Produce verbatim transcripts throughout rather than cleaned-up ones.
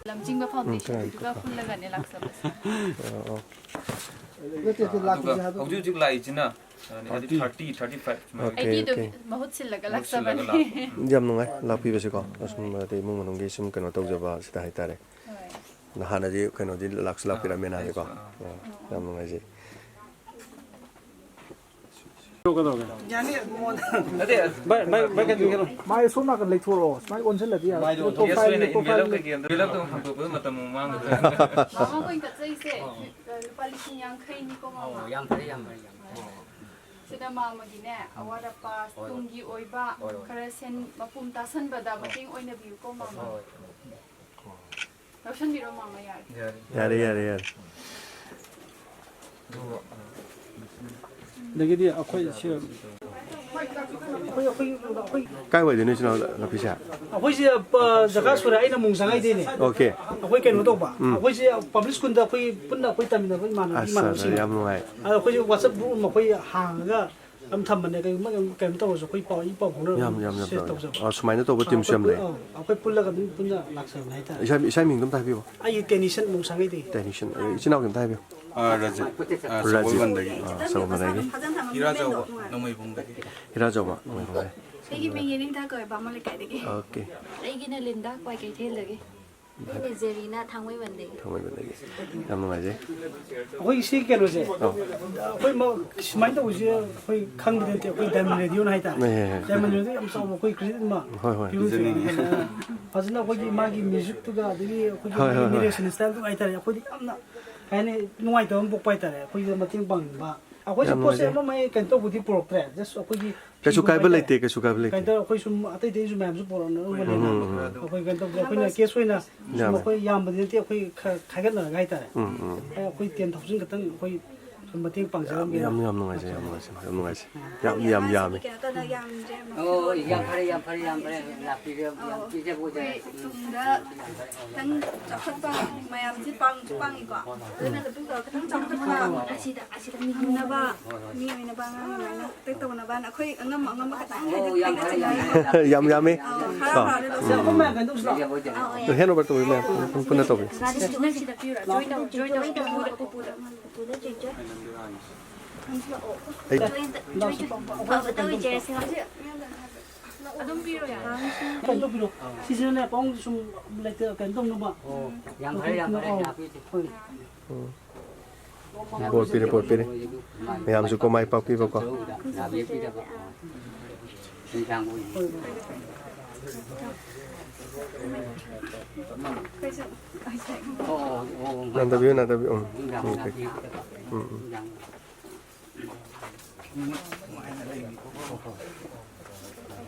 ꯂꯝꯖꯤꯡꯕ ꯎꯝ, ꯐꯥꯎꯟꯗꯦꯁꯟ ꯈꯔ ꯑꯗꯨꯒ ꯄꯨꯜꯂꯒꯅꯦ ꯂꯥꯛꯆꯕꯁꯦ꯫ ꯑꯣ, ꯑꯣ꯫ ꯅꯠꯇꯦ, ꯅꯠꯇꯦ, ꯑꯗꯨꯒ ꯂꯥꯛꯇꯣꯏꯁꯦ ꯍꯥꯏꯕ꯫ ꯍꯧꯖꯤꯛ ꯍꯧꯖꯤꯛ ꯂꯥꯛꯏꯁꯤꯅ, ꯍꯥꯏꯗꯤ, ꯊꯥꯔꯇꯤ꯫ ꯊꯥꯔꯇꯤ ꯊꯥꯔꯇꯤ ꯐꯥꯏꯚ ꯁꯨꯃꯥꯏꯅ꯫ ꯑꯣꯀꯦ, ꯑꯩꯠꯇꯤꯗꯣ ꯑꯣꯀꯦ꯫ ꯃꯍꯨꯠ ꯁꯤꯜꯂꯒ ꯃꯍꯨꯠ ꯁꯤꯜꯂꯒ ꯂꯥꯛꯆꯕꯅꯦ꯫ ꯂꯥꯛꯄ꯫ ꯌꯥꯝ ꯅꯨꯡꯉꯥꯏ ꯂꯥꯛꯄꯤꯕꯁꯦꯀꯣ, ꯑꯁꯨꯝ ꯑꯗꯩ ꯏꯃꯨꯡ ꯃꯅꯨꯡꯒꯤ ꯁꯨꯝ ꯀꯩꯅꯣ ꯇꯧꯖꯕ ꯁꯤꯗ ꯍꯥꯏꯇꯥꯔꯦ꯫ ꯍꯣꯏ꯫ ꯍꯥꯟꯅꯗꯤ ꯀꯩꯅꯣꯗꯤ ꯂꯥꯛꯁꯨ ꯂꯥꯛꯄꯤꯔꯝꯃꯦꯅ ꯑꯥ, ꯍꯥꯏꯀꯣ꯫ ꯑꯥ꯫ ꯑꯥ, ꯌꯥꯝ ꯅꯨꯡꯉꯥꯏꯖꯩ꯫ ꯀꯩꯗꯧꯔꯒꯦ? ꯌꯥꯅꯤ, ꯃꯉꯣꯟꯗ꯫ ꯅꯠꯇꯦ꯫ ꯚꯥꯏ, ꯚꯥꯏ, ꯚꯥꯏ, ꯀꯩꯅꯣ ꯀꯩꯅꯣ꯫ ꯃꯥꯏ ꯁꯣꯝ ꯅꯥꯀꯟ ꯂꯩꯊꯣꯛꯂꯛꯑꯣ꯫ ꯁꯨꯃꯥꯏꯅ ꯑꯣꯟꯁꯤꯜꯂꯗꯤ ꯌꯥꯔꯣꯏ꯫ ꯃꯥꯏꯗꯣ ꯄ꯭ꯔꯣꯐꯥꯏꯜ, ꯌꯦꯁ ꯑꯣꯏꯅ ꯄ꯭ꯔꯣꯐꯥꯏꯜ envelope ꯀꯩꯀꯩ ꯑꯝꯇ, envelope ꯇꯣ ꯍꯥꯡꯗꯣꯛꯄꯗ ꯃꯇꯝ ꯑꯃꯨꯛ ꯃꯥꯡꯒꯗ꯭ꯔꯥ? ꯃꯥꯃ ꯑꯩꯈꯣꯏꯅ ꯀꯠꯆꯩꯁꯦ, ꯂꯨꯄꯥ ꯂꯤꯁꯤꯡ ꯌꯥꯡꯈꯩꯅꯤꯀꯣ, ꯃꯥꯃ꯫ ꯑꯣ, ꯌꯥꯝ ꯐꯔꯦ, ꯌꯥꯝ ꯐꯔꯦ, ꯌꯥꯝ ꯐꯔꯦ꯫ ꯁꯤꯗ ꯃꯥꯃꯒꯤꯅꯦ, ꯑꯋꯥꯠ ꯑꯄꯥ, ꯍꯣꯏ, ꯍꯣꯏ꯫ ꯇꯨꯡꯒꯤ ꯑꯣꯏꯕ ꯍꯣꯏ, ꯍꯣꯏ꯫ ꯈꯔ ꯁꯦꯟ ꯃꯄꯨꯝ ꯇꯥꯁꯟꯕꯗ ꯍꯣꯏ꯫ ꯃꯇꯦꯡ ꯑꯣꯏꯅꯕꯤꯌꯨꯀꯣ, ꯃꯥꯃ꯫ ꯍꯣꯏ, ꯍꯣꯏ꯫ ꯂꯧꯁꯟꯕꯤꯔꯣ, ꯃꯥꯃ, ꯌꯥꯔꯦ꯫ ꯌꯥꯔꯦ꯫ ꯌꯥꯔꯦ, ꯌꯥꯔꯦ, ꯌꯥꯔꯦ꯫ ꯑꯗꯒꯤꯗꯤ ꯑꯩꯈꯣꯏ ꯁꯤ, ꯑꯩꯈꯣꯏ, ꯑꯩꯈꯣꯏ, ꯑꯩꯈꯣꯏ ꯀꯥꯏ ꯋꯥꯏꯗꯩꯅꯣ ꯏꯆꯤꯟ ꯏꯅꯥꯎ ꯅꯨꯄꯤꯁꯦ? ꯑꯩꯈꯣꯏꯁꯦ, ꯑ, ꯖꯒꯥ ꯁꯨꯔꯦ, ꯑꯩꯅ ꯃꯣꯡ ꯁꯉꯥꯏꯗꯩꯅꯦ꯫ ꯑꯣꯀꯦ꯫ ꯑꯩꯈꯣꯏ ꯀꯩꯅꯣ ꯇꯧꯕ, ꯎꯝ꯫ ꯑꯩꯈꯣꯏꯁꯦ ꯄꯕ꯭ꯂꯤꯛ ꯁ꯭ꯀꯨꯜꯗ ꯑꯩꯈꯣꯏ ꯄꯨꯟꯅ ꯑꯩꯈꯣꯏ ꯇꯝꯃꯤꯟꯅꯕ ꯏꯃꯥꯟꯅꯕ ꯑꯁ, ꯏꯃꯥꯟꯅꯕꯁꯤꯡ꯫ ꯌꯥꯝ ꯅꯨꯡꯉꯥꯏ꯫ ꯑꯗ ꯑꯩꯈꯣꯏꯁꯦ WhatsApp group ꯑꯃ ꯑꯩꯈꯣꯏ ꯍꯥꯡꯉꯒ ꯑꯗꯨꯝ ꯊꯝꯕꯅꯦ, ꯀꯩꯒꯨꯝꯕ ꯀꯩꯅꯣ ꯇꯧꯔꯁꯨ ꯑꯩꯈꯣꯏ ꯄꯥꯎ, ꯏ ꯄꯥꯎ ꯐꯥꯎꯅꯔꯒ ꯌꯥꯝ, ꯑꯗꯨꯝ ꯌꯥꯝ, ꯌꯥꯝ ꯁꯦ ꯅꯨꯡꯉꯥꯏ꯫ ꯇꯧꯖꯕ꯫ ꯑ, ꯁꯨꯃꯥꯏꯅ ꯇꯧꯕ ꯑ, ꯇꯤꯝꯁꯨ ꯌꯥꯝ ꯑꯩꯈꯣꯏ ꯂꯩ꯫ ꯄꯨ-, ꯑ, ꯑꯩꯈꯣꯏ ꯄꯨꯜꯂꯒ ꯑꯗꯨꯝ ꯄꯨꯟꯅ ꯂꯥꯛꯆꯕꯅꯦ ꯍꯥꯏꯇꯥꯔꯦ꯫ ꯏꯁꯥ, ꯏꯁꯥ ꯃꯤꯡꯗꯣ ꯑꯝꯇ ꯍꯥꯏꯕꯤꯌꯨ꯫ ꯑꯩ ꯇꯦꯅꯤꯁꯟ, ꯑ, ꯏꯆꯤꯟ ꯏꯅꯥꯎꯒꯤ ꯑꯝꯇ ꯍꯥꯏꯕꯤꯌꯨ꯫ ꯑ, ꯔꯖꯤꯠ, ꯑ, ꯁꯒꯣꯜꯕꯟꯗꯒꯤ꯫ ꯑ, ꯁꯒꯣꯜꯕꯟꯗꯒꯤ꯫ ꯍꯤꯔꯥꯖꯧꯕ, ꯅꯣꯡꯃꯩꯕꯨꯡꯗꯒꯤ꯫ ꯍꯤꯔꯥꯖꯧꯕ, ꯅꯣꯡꯃꯩꯕꯨꯡꯗꯒꯤ꯫ ꯑꯩꯒꯤ ꯃꯤꯡ ꯌꯦꯅꯤꯡꯊꯥ ꯀꯧꯋꯦ, ꯕꯥꯃꯣꯟ ꯂꯩꯀꯥꯏꯗꯒꯤ꯫ ꯑꯣꯀꯦ꯫ ꯑꯩꯒꯤꯅ ꯂꯤꯟꯗꯥ, ꯀ꯭ꯋꯥꯏꯀꯩꯊꯦꯜꯗꯒꯤ꯫ ꯑꯩꯅ ꯖꯦꯔꯤꯅ, ꯊꯥꯡꯃꯩꯕꯟꯗꯒꯤ꯫ ꯊꯥꯡꯃꯩꯕꯟꯗꯒꯤ꯫ ꯌꯥꯝ ꯅꯨꯡꯉꯥꯏꯖꯩ꯫ ꯑꯩꯈꯣꯏ ꯁꯤ ꯀꯩꯅꯣꯁꯦ, ꯑꯧ꯫ ꯑꯩꯈꯣꯏ ꯃ-, ꯁꯨꯃꯥꯏꯅ ꯇꯧꯕꯁꯦ ꯑꯩꯈꯣꯏ ꯈꯪꯕꯗꯤ ꯅꯠꯇꯦ, ꯑꯩꯈꯣꯏ ꯗꯥꯏꯃꯟ ꯔꯦꯗꯤꯑꯣꯅ ꯍꯥꯏꯇꯥꯔꯦ꯫ ꯍꯣꯏ, ꯍꯣꯏ, ꯍꯣꯏ꯫ ꯗꯥꯏꯃꯟ ꯔꯦꯗꯤꯑꯣ ꯌꯥꯝ ꯆꯥꯎꯕ ꯑꯩꯈꯣꯏ credit ꯑꯃ ꯍꯣꯏ, ꯍꯣꯏ꯫ ꯄꯤꯕ ꯄꯤꯖꯅꯤꯡꯉꯤ꯫ ꯐꯖꯅ ꯑꯩꯈꯣꯏꯒꯤ ꯃꯥꯒꯤ musicꯇꯨꯒ ꯑꯗꯒꯤ ꯑꯩꯈꯣꯏꯒꯤ ꯍꯣꯏ, ꯃꯥꯒꯤ ꯍꯣꯏ, ꯍꯣꯏ꯫ Narration styleꯗꯨꯒ ꯍꯥꯏꯇꯥꯔꯦ, ꯑꯩꯈꯣꯏꯗꯤ ꯌꯥꯝꯅ ꯀꯩ ꯍꯥꯏꯅꯤ, ꯅꯨꯡꯉꯥꯏꯇꯕ ꯑꯃ ꯄꯣꯛꯄ ꯍꯥꯏꯇꯥꯔꯦ, ꯑꯩꯈꯣꯏꯗ ꯃꯇꯦꯡ ꯄꯥꯡꯅꯤꯡꯕ꯫ ꯑꯩꯈꯣꯏꯁꯨ ꯌꯥꯝ ꯄꯣꯠꯁꯦ ꯅꯨꯡꯉꯥꯏꯖꯩ꯫ ꯑꯃ ꯑꯃ ꯀꯩꯅꯣ ꯇꯧꯕꯗꯤ ꯄꯨꯔꯛꯇ꯭ꯔꯦ, just ꯑꯩꯈꯣꯏꯒꯤ ꯀꯩꯁꯨ ꯐꯤꯒꯨꯝꯕ ꯀꯥꯏꯕ ꯍꯥꯏꯇꯥꯔꯦ꯫ ꯂꯩꯇꯦ, ꯀꯩꯁꯨ ꯀꯥꯏꯕ ꯂꯩꯇꯦ꯫ ꯀꯩꯅꯣ ꯇꯧꯔ ꯑꯩꯈꯣꯏ ꯁꯨꯝ ꯑꯇꯩ ꯑꯇꯩꯁꯨ ꯃꯌꯥꯝꯁꯨ ꯄꯨꯔꯛꯅꯕꯅꯤꯅ ꯎꯝ, ꯎꯝ, ꯎꯝ꯫ ꯑꯩꯈꯣꯏ ꯀꯩꯅꯣ ꯇꯧꯕꯗ ꯑꯩꯈꯣꯏꯅ case ꯑꯣꯏꯅ ꯌꯥꯝꯃꯦ꯫ ꯑꯩꯈꯣꯏ ꯌꯥꯝꯕꯗꯤ ꯅꯠꯇꯦ, ꯑꯩꯈꯣꯏ ꯈꯔ ꯈꯥꯏꯒꯠꯅꯔꯒ ꯍꯥꯏꯇꯥꯔꯦ꯫ ꯎꯝ, ꯎꯝ꯫ ꯑꯩ ꯑꯩꯈꯣꯏ ten thousand ꯈꯛꯇꯪ ꯑꯩꯈꯣꯏ ꯁꯨꯝ ꯃꯇꯦꯡ ꯌꯥꯝ, ꯄꯥꯡꯖꯔꯝꯒꯦꯅ꯫ ꯌꯥꯝ, ꯌꯥꯝ ꯅꯨꯡꯉꯥꯏꯖꯩ, ꯌꯥꯝ ꯅꯨꯡꯉꯥꯏꯖꯩ, ꯌꯥꯝ ꯅꯨꯡꯉꯥꯏꯖꯩ꯫ ꯌꯥꯝ, ꯌꯥꯝ ꯌꯥꯝꯃꯤ꯫ ꯀꯩꯅꯣ ꯇꯧꯗ ꯌꯥꯝꯗ꯭ꯔꯦ꯫ ꯑꯣ, ꯌꯥꯝ ꯐꯔꯦ, ꯌꯥꯝ ꯐꯔꯦ, ꯌꯥꯝ ꯐꯔꯦ꯫ ꯂꯥꯛꯄꯤꯔꯦ, ꯌꯥꯝ ꯑꯧ꯫ ꯄꯤꯖꯕ ꯑꯣꯏꯖꯔꯦ꯫ ꯑꯩꯈꯣꯏ ꯇꯨꯡꯗ ꯈꯤꯇꯪ ꯆꯥꯎꯈꯠꯄ ꯃꯌꯥꯝꯁꯤ ꯄꯥꯡꯁꯨ ꯄꯥꯡꯉꯤꯀꯣ꯫ ꯑꯗꯨꯅ ꯈꯤꯇꯪ ꯆꯥꯎꯈꯠꯄ ꯑꯁꯤꯗ, ꯑꯁꯤꯗ ꯃꯤ ꯉꯝꯅꯕ ꯃꯤ ꯑꯣꯏꯅ ꯑꯉꯥꯡ ꯑꯗꯨꯃꯥꯏꯅ ꯇꯧꯅꯕꯅ ꯑꯩꯈꯣꯏ ꯑꯉꯝ ꯑꯉꯝꯕ ꯈꯇꯪ ꯍꯥꯏꯗꯤ ꯈꯥꯏꯒꯠ ꯈꯥꯏꯒꯠꯁꯤꯟꯅꯔꯤ꯫ ꯌꯥꯝ ꯌꯥꯝꯃꯤ꯫ ꯑꯥ, ꯍꯔꯥꯎ ꯀꯣ? ꯍꯔꯥꯎꯅ ꯂꯧꯁꯤ꯫ ꯎꯝ, ꯎꯝ꯫ ꯍꯦꯟ ꯑꯣꯚꯔ ꯇꯧꯕꯤꯌꯨ ꯃꯌꯥꯝ, ꯄꯨꯟꯅ ꯇꯧꯕꯤꯌꯨ꯫ ꯑꯗꯨꯝ ꯄꯤꯔꯣ ꯌꯥꯔꯦ꯫ ꯀꯩꯅꯣ ꯇꯧꯕꯤꯔꯣ꯫ ꯁꯤꯁꯤꯅꯅꯦ ꯄꯥꯎ ꯁꯨꯝ ꯂꯩꯇ-, ꯀꯩꯅꯣ ꯇꯧꯅꯕ꯫ ꯑꯣ, ꯌꯥꯝ ꯐꯔꯦ, ꯌꯥꯝ ꯐꯔꯦ, ꯑꯣ꯫ ꯌꯥꯝ ꯄꯤꯔꯦ꯫ ꯎꯝ꯫ ꯕꯣꯔ ꯄꯤꯔꯦ, ꯕꯣꯔ ꯄꯤꯔꯦ꯫ ꯃꯌꯥꯝꯁꯨꯀꯣ ꯃꯥꯏ ꯄꯥꯛꯄꯤꯕꯀꯣ꯫ ꯅꯥꯟꯊꯕꯤꯌꯨ, ꯅꯥꯟꯊꯕꯤꯌꯨ꯫ ꯎꯝ, ꯎꯝ, ꯎꯝ, ꯎꯝ꯫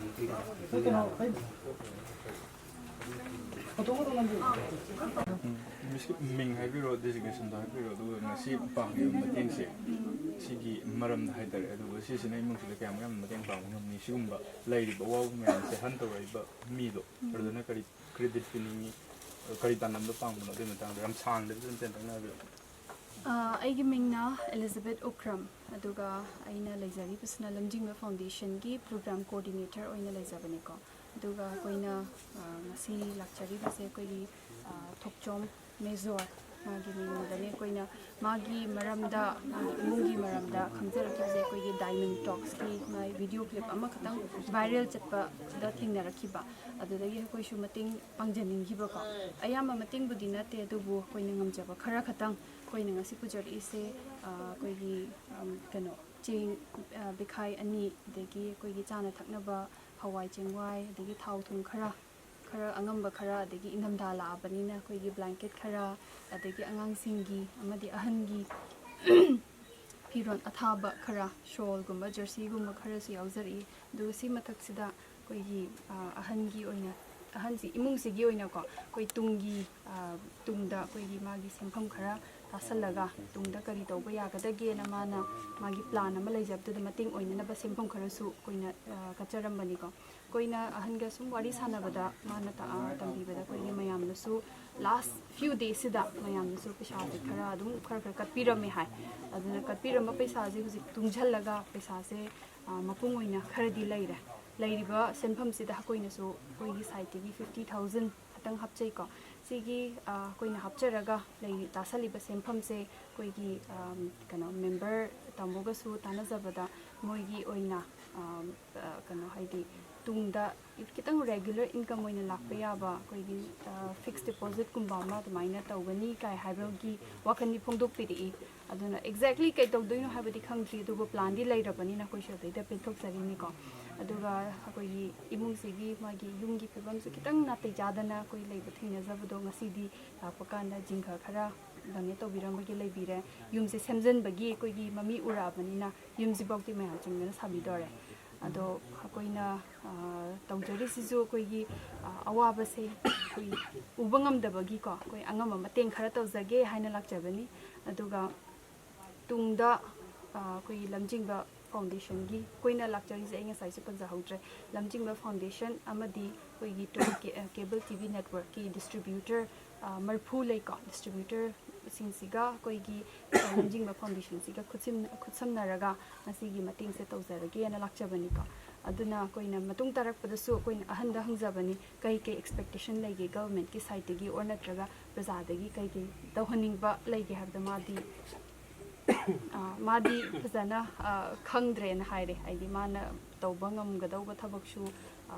ꯎꯝ, ꯃꯤꯁꯀꯤ ꯃꯤꯡ ꯍꯥꯏꯕꯤꯔꯣ, ꯗꯤꯖꯤꯒ꯭ꯅꯦꯁꯟꯗꯣ ꯍꯥꯏꯕꯤꯔꯣ, ꯑꯗꯨꯒ ꯉꯁꯤ ꯄꯥꯡꯉꯤꯕ ꯃꯇꯦꯡꯁꯦ, ꯁꯤꯒꯤ ꯃꯔꯝꯗ ꯍꯥꯏꯇꯥꯔꯦ, ꯑꯗꯨꯒ ꯁꯤꯁꯤꯅ ꯏꯃꯨꯡꯁꯤꯗ ꯀꯌꯥꯃꯨꯛ ꯌꯥꯝꯅ ꯃꯇꯦꯡ ꯄꯥꯡꯕ ꯉꯝꯅꯤ, ꯁꯤꯒꯨꯝꯕ ꯂꯩꯔꯤꯕ ꯑꯋꯥꯕ ꯃꯌꯥꯝꯁꯦ ꯍꯟ ꯇꯧꯔꯛꯏꯕ ꯃꯤꯗꯣ, ꯑꯗꯨꯗꯨꯅ ꯀꯔꯤ ꯀ꯭ꯔꯦꯗꯤꯠ ꯄꯤꯅꯤꯡꯉꯤ, ꯀꯔꯤ ꯄꯥꯟꯗꯝꯗ ꯄꯥꯡꯕꯅꯣ, ꯑꯗꯨꯒꯤ ꯃꯇꯥꯡꯗ ꯌꯥꯝ ꯁꯥꯡꯗꯕꯤꯗ ꯑꯗꯨꯝ ꯇꯦꯟꯇꯛꯅ ꯍꯥꯏꯕꯤꯔꯛꯑꯣ꯫ ꯑ, ꯑꯩꯒꯤ ꯃꯤꯡꯅ ꯑꯦꯂꯤꯖꯥꯕꯦꯊ ꯎꯈ꯭ꯔꯝ, ꯑꯗꯨꯒ ꯑꯩꯅ ꯂꯩꯖꯔꯤꯕꯁꯤꯅ ꯂꯝꯖꯤꯡꯕ ꯐꯥꯎꯟꯗꯦꯁꯟꯒꯤ ꯄ꯭ꯔꯣꯒ꯭ꯔꯥꯝ ꯀꯣꯑꯣꯔꯗꯤꯅꯦꯇꯔ ꯑꯣꯏꯅ ꯂꯩꯖꯕꯅꯤꯀꯣ꯫ ꯑꯗꯨꯒ ꯑꯩꯈꯣꯏꯅ, ꯑ, ꯉꯁꯤ ꯂꯥꯛꯆꯔꯤꯕꯁꯦ ꯑꯩꯈꯣꯏꯒꯤ, ꯑ, ꯊꯣꯛꯆꯣꯝ ꯃꯦꯖꯣꯔ, ꯃꯥꯒꯤ ꯃꯤꯡꯗꯅꯦ꯫ ꯑꯩꯈꯣꯏꯅ ꯃꯥꯒꯤ ꯃꯔꯝꯗ, ꯃꯥꯒꯤ ꯏꯃꯨꯡꯒꯤ ꯃꯔꯝꯗ ꯈꯪꯖꯔꯛꯈꯤꯕꯁꯦ ꯑꯩꯈꯣꯏꯒꯤ ꯗꯥꯏꯃꯟ ꯇꯣꯛꯁꯀꯤ ꯃꯥꯒꯤ ꯚꯤꯗꯤꯑꯣ ꯀ꯭ꯂꯤꯞ ꯑꯃꯈꯛꯇꯪ ꯚꯥꯏꯔꯦꯜ ꯆꯠꯄꯗ ꯊꯦꯡꯅꯔꯛꯈꯤꯕ꯫ ꯑꯗꯨꯗꯒꯤ ꯑꯩꯈꯣꯏꯁꯨ ꯃꯇꯦꯡ ꯄꯥꯡꯖꯅꯤꯡꯈꯤꯕꯀꯣ꯫ ꯑꯌꯥꯝꯕ ꯃꯇꯦꯡꯕꯨꯗꯤ ꯅꯠꯇꯦ, ꯑꯗꯨꯕꯨ ꯑꯩꯈꯣꯏꯅ ꯉꯝꯖꯕ ꯈꯔ ꯈꯛꯇꯪ ꯑꯩꯈꯣꯏꯅ ꯉꯁꯤ ꯄꯨꯖꯔꯛꯏꯁꯦ, ꯑ, ꯑꯩꯈꯣꯏꯒꯤ, ꯑꯝ, ꯀꯩꯅꯣ, ꯆꯦꯡ, ꯑ, ꯕꯦꯈꯥꯏ ꯑꯅꯤ, ꯑꯗꯒꯤ ꯑꯩꯈꯣꯏꯒꯤ ꯆꯥꯅ ꯊꯛꯅꯕ ꯍꯋꯥꯏ ꯆꯦꯡꯋꯥꯏ, ꯑꯗꯒꯤ ꯊꯥꯎ ꯊꯨꯝ ꯈꯔ, ꯈꯔ ꯑꯉꯝꯕ ꯈꯔ, ꯑꯗꯒꯤ ꯏꯪꯊꯝꯊꯥ ꯂꯥꯛꯑꯕꯅꯤꯅ ꯑꯩꯈꯣꯏꯒꯤ ꯕ꯭ꯂꯥꯡꯀꯦꯠ ꯈꯔ, ꯑꯗꯒꯤ ꯑꯉꯥꯡꯁꯤꯡꯒꯤ ꯑꯃꯗꯤ ꯑꯍꯟꯒꯤ ꯐꯤꯔꯣꯜ ꯑꯊꯥꯕ ꯈꯔ, ꯁꯣꯜꯒꯨꯝꯕ, ꯖꯔꯁꯤꯒꯨꯝꯕ ꯈꯔꯁꯨ ꯌꯥꯎꯖꯔꯛꯏ꯫ ꯑꯗꯨꯒ ꯁꯤ ꯃꯊꯛꯁꯤꯗ ꯑꯩꯈꯣꯏꯒꯤ, ꯑ, ꯑꯍꯟꯒꯤ ꯑꯣꯏꯅ, ꯑꯍꯟꯁꯤ, ꯏꯃꯨꯡꯁꯤꯒꯤ ꯑꯣꯏꯅꯀꯣ, ꯑꯩꯈꯣꯏ ꯇꯨꯡꯒꯤ, ꯑ, ꯇꯨꯡꯗ ꯑꯩꯈꯣꯏꯒꯤ ꯃꯥꯒꯤ ꯁꯦꯟꯐꯝ ꯈꯔ ꯇꯥꯁꯜꯂꯒ ꯇꯨꯡꯗ ꯀꯔꯤ ꯇꯧꯕ ꯌꯥꯒꯗꯒꯦꯅ ꯃꯥꯅ ꯃꯥꯒꯤ ꯄ꯭ꯂꯥꯟ ꯑꯃ ꯂꯩꯖꯕꯗꯨꯗ ꯃꯇꯦꯡ ꯑꯣꯏꯅꯅꯕ ꯁꯦꯟꯐꯝ ꯈꯔꯁꯨ ꯑꯩꯈꯣꯏꯅ, ꯑ, ꯀꯠꯆꯔꯝꯕꯅꯤꯀꯣ꯫ ꯑꯩꯈꯣꯏꯅ ꯑꯍꯟꯒ ꯁꯨꯝ ꯋꯥꯔꯤ ꯁꯥꯟꯅꯕꯗ ꯃꯥꯅ ꯇ-, ꯑ, ꯇꯝꯕꯤꯕꯗ ꯑꯩꯈꯣꯏꯒꯤ ꯃꯌꯥꯝꯅꯁꯨ ꯂꯥꯁ ꯐ꯭ꯌꯨ ꯗꯦꯁꯁꯤꯗ ꯃꯌꯥꯝꯅꯁꯨ ꯄꯩꯁꯥꯁꯦ ꯈꯔ ꯑꯗꯨꯝ ꯈꯔ ꯈꯔ ꯀꯠꯄꯤꯔꯝꯃꯦ ꯍꯥꯏ꯫ ꯑꯗꯨꯅ ꯀꯠꯄꯤꯔꯝꯕ ꯄꯩꯁꯥꯁꯦ ꯍꯧꯖꯤꯛ ꯇꯨꯡꯁꯤꯜꯂꯒ ꯄꯩꯁꯥꯁꯦ, ꯑ, ꯃꯄꯨꯡ ꯑꯣꯏꯅ ꯈꯔꯗꯤ ꯂꯩꯔꯦ꯫ ꯂꯩꯔꯤꯕ ꯁꯦꯟꯐꯝꯁꯤꯗ ꯑꯩꯈꯣꯏꯅꯁꯨ ꯑꯩꯈꯣꯏꯒꯤ ꯁꯥꯏꯠꯇꯒꯤ ꯐꯤꯐꯇꯤ ꯊꯥꯎꯖꯟ ꯈꯇꯪ ꯍꯥꯞꯆꯩꯀꯣ꯫ ꯁꯤꯒꯤ, ꯑ, ꯑꯩꯈꯣꯏꯅ ꯍꯥꯞꯆꯔꯒ ꯂꯩ, ꯇꯥꯁꯜꯂꯤꯕ ꯁꯦꯟꯐꯝꯁꯦ ꯑꯩꯈꯣꯏꯒꯤ, ꯑꯝ, ꯀꯩꯅꯣ, ꯃꯦꯝꯕꯔ ꯇꯥꯃꯣꯒꯁꯨ ꯇꯥꯟꯅꯖꯕꯗ ꯃꯣꯏꯒꯤ ꯑꯣꯏꯅ, ꯑꯝ, ꯑ, ꯀꯩꯅꯣ, ꯍꯥꯏꯗꯤ ꯇꯨꯡꯗ ꯈꯤꯇꯪ ꯔꯦꯒꯨꯂꯔ ꯏꯟꯀꯝ ꯑꯣꯏꯅ ꯂꯥꯛꯄ ꯌꯥꯕ ꯑꯩꯈꯣꯏꯒꯤ, ꯑ, ꯐꯤꯛꯁ ꯗꯤꯄꯣꯖꯤꯠꯀꯨꯝꯕ ꯑꯃ ꯑꯗꯨꯃꯥꯏꯅ ꯇꯧꯒꯅꯤ ꯀꯥꯏ ꯍꯥꯏꯕꯒꯤ ꯋꯥꯈꯜꯗꯤ ꯐꯣꯡꯗꯣꯛꯄꯤꯔꯛꯏ꯫ ꯑꯗꯨꯅ ꯑꯦꯛꯖꯦꯛꯂꯤ ꯀꯩ ꯇꯧꯗꯣꯏꯅꯣ ꯍꯥꯏꯕꯗꯤ ꯈꯪꯗ꯭ꯔꯤ, ꯑꯗꯨꯕꯨ ꯄ꯭ꯂꯥꯟꯗꯤ ꯂꯩꯔꯕꯅꯤꯅ ꯑꯩꯈꯣꯏꯁꯨ ꯑꯗꯩꯗ ꯄꯦꯟꯊꯣꯛꯆꯔꯤꯅꯤꯀꯣ꯫ ꯑꯗꯨꯒ ꯑꯩꯈꯣꯏꯒꯤ ꯏꯃꯨꯡꯁꯤꯒꯤ ꯃꯥꯒꯤ ꯌꯨꯝꯒꯤ ꯐꯤꯕꯝꯁꯨ ꯈꯤꯇꯪ ꯅꯥꯇꯩ ꯆꯥꯗꯅ ꯑꯩꯈꯣꯏ ꯂꯩꯕ ꯊꯦꯡꯅꯖꯕꯗꯣ ꯉꯁꯤꯗꯤ ꯂꯥꯛꯄ ꯀꯥꯟꯗ ꯖꯤꯡꯒ ꯈꯔ ꯗꯣꯅꯦꯠ ꯇꯧꯕꯤꯔꯝꯕꯒꯤ ꯂꯩꯕꯤꯔꯦ꯫ ꯌꯨꯝꯁꯦ ꯁꯦꯝꯖꯤꯟꯕꯒꯤ ꯑꯩꯈꯣꯏꯒꯤ ꯃꯃꯤ ꯎꯔꯛꯑꯕꯅꯤꯅ ꯌꯨꯝꯁꯤꯐꯥꯎꯗꯤ ꯃꯌꯥꯝ ꯆꯪꯗꯅ ꯁꯥꯕꯤꯗꯣꯔꯦ꯫ ꯑꯗꯣ ꯑꯩꯈꯣꯏꯅ, ꯑ, ꯇꯧꯖꯔꯤꯁꯤꯁꯨ ꯑꯩꯈꯣꯏꯒꯤ, ꯑ, ꯑꯋꯥꯕꯁꯦ ꯑꯩꯈꯣꯏ ꯎꯕ ꯉꯝꯗꯕꯒꯤꯀꯣ ꯑꯩꯈꯣꯏ ꯑꯉꯝꯕ ꯃꯇꯦꯡ ꯈꯔ ꯇꯧꯖꯒꯦ ꯍꯥꯏꯅ ꯂꯥꯛꯆꯕꯅꯤ꯫ ꯑꯗꯨꯒ ꯇꯨꯡꯗ, ꯑ, ꯑꯩꯈꯣꯏꯒꯤ ꯂꯝꯖꯤꯡꯕ ꯐꯥꯎꯟꯗꯦꯁꯟꯒꯤ ꯑꯩꯈꯣꯏꯅ ꯂꯥꯛꯆꯔꯤꯁꯦ ꯑꯩ ꯉꯁꯥꯏꯁꯨ ꯄꯟꯖꯍꯧꯗ꯭ꯔꯦ꯫ ꯂꯝꯖꯤꯡꯕ ꯐꯥꯎꯟꯗꯦꯁꯟ ꯑꯃꯗꯤ ꯑꯩꯈꯣꯏꯒꯤ ꯇꯣꯝ ꯀꯦ-, ꯑ, ꯀꯦꯕꯜ ꯇꯤ ꯚꯤ ꯅꯦꯠꯋꯔꯛꯀꯤ ꯗꯤꯁꯇ꯭ꯔꯤꯕ꯭ꯌꯨꯇꯔ, ꯑ, ꯃꯔꯤꯐꯨ ꯂꯩꯀꯣ꯫ ꯗꯤꯁꯇ꯭ꯔꯤꯕ꯭ꯌꯨꯇꯔꯁꯤꯡꯁꯤꯒ ꯑꯩꯈꯣꯏꯒꯤ, ꯑ, ꯂꯝꯖꯤꯡꯕ ꯐꯥꯎꯟꯗꯦꯁꯟꯁꯤꯒ ꯈꯨꯠꯁꯤꯟ-, ꯈꯨꯠꯁꯝꯅꯔꯒ ꯉꯁꯤꯒꯤ ꯃꯇꯦꯡꯁꯦ ꯇꯧꯖꯔꯒꯦꯅ ꯂꯥꯛꯆꯕꯅꯤꯀꯣ꯫ ꯑꯗꯨꯅ ꯑꯩꯈꯣꯏꯅ ꯃꯇꯨꯡ ꯇꯥꯔꯛꯄꯗꯁꯨ ꯑꯩꯈꯣꯏꯅ ꯑꯍꯟꯗ ꯍꯪꯖꯕꯅꯤ, ꯀꯩ ꯀꯩ ꯑꯦꯛꯁꯄꯦꯛꯇꯦꯁꯟ ꯂꯩꯒꯦ ꯒꯚꯔꯟꯃꯦꯟꯠꯀꯤ ꯁꯥꯏꯠꯇꯒꯤ ꯑꯣꯔ ꯅꯠꯇ꯭ꯔꯒ ꯄ꯭ꯔꯖꯥꯗꯒꯤ ꯀꯩ ꯀꯩ ꯇꯧꯍꯟꯅꯤꯡꯕ ꯂꯩꯒꯦ ꯍꯥꯏꯕꯗ ꯃꯥꯗꯤ, ꯑ, ꯃꯥꯗꯤ ꯐꯖꯅ, ꯑ, ꯈꯪꯗ꯭ꯔꯦꯅ ꯍꯥꯏꯔꯦ꯫ ꯍꯥꯏꯗꯤ ꯃꯥꯅ ꯇꯧꯕ ꯉꯝꯒꯗꯧꯕ ꯊꯕꯛꯁꯨ, ꯑ,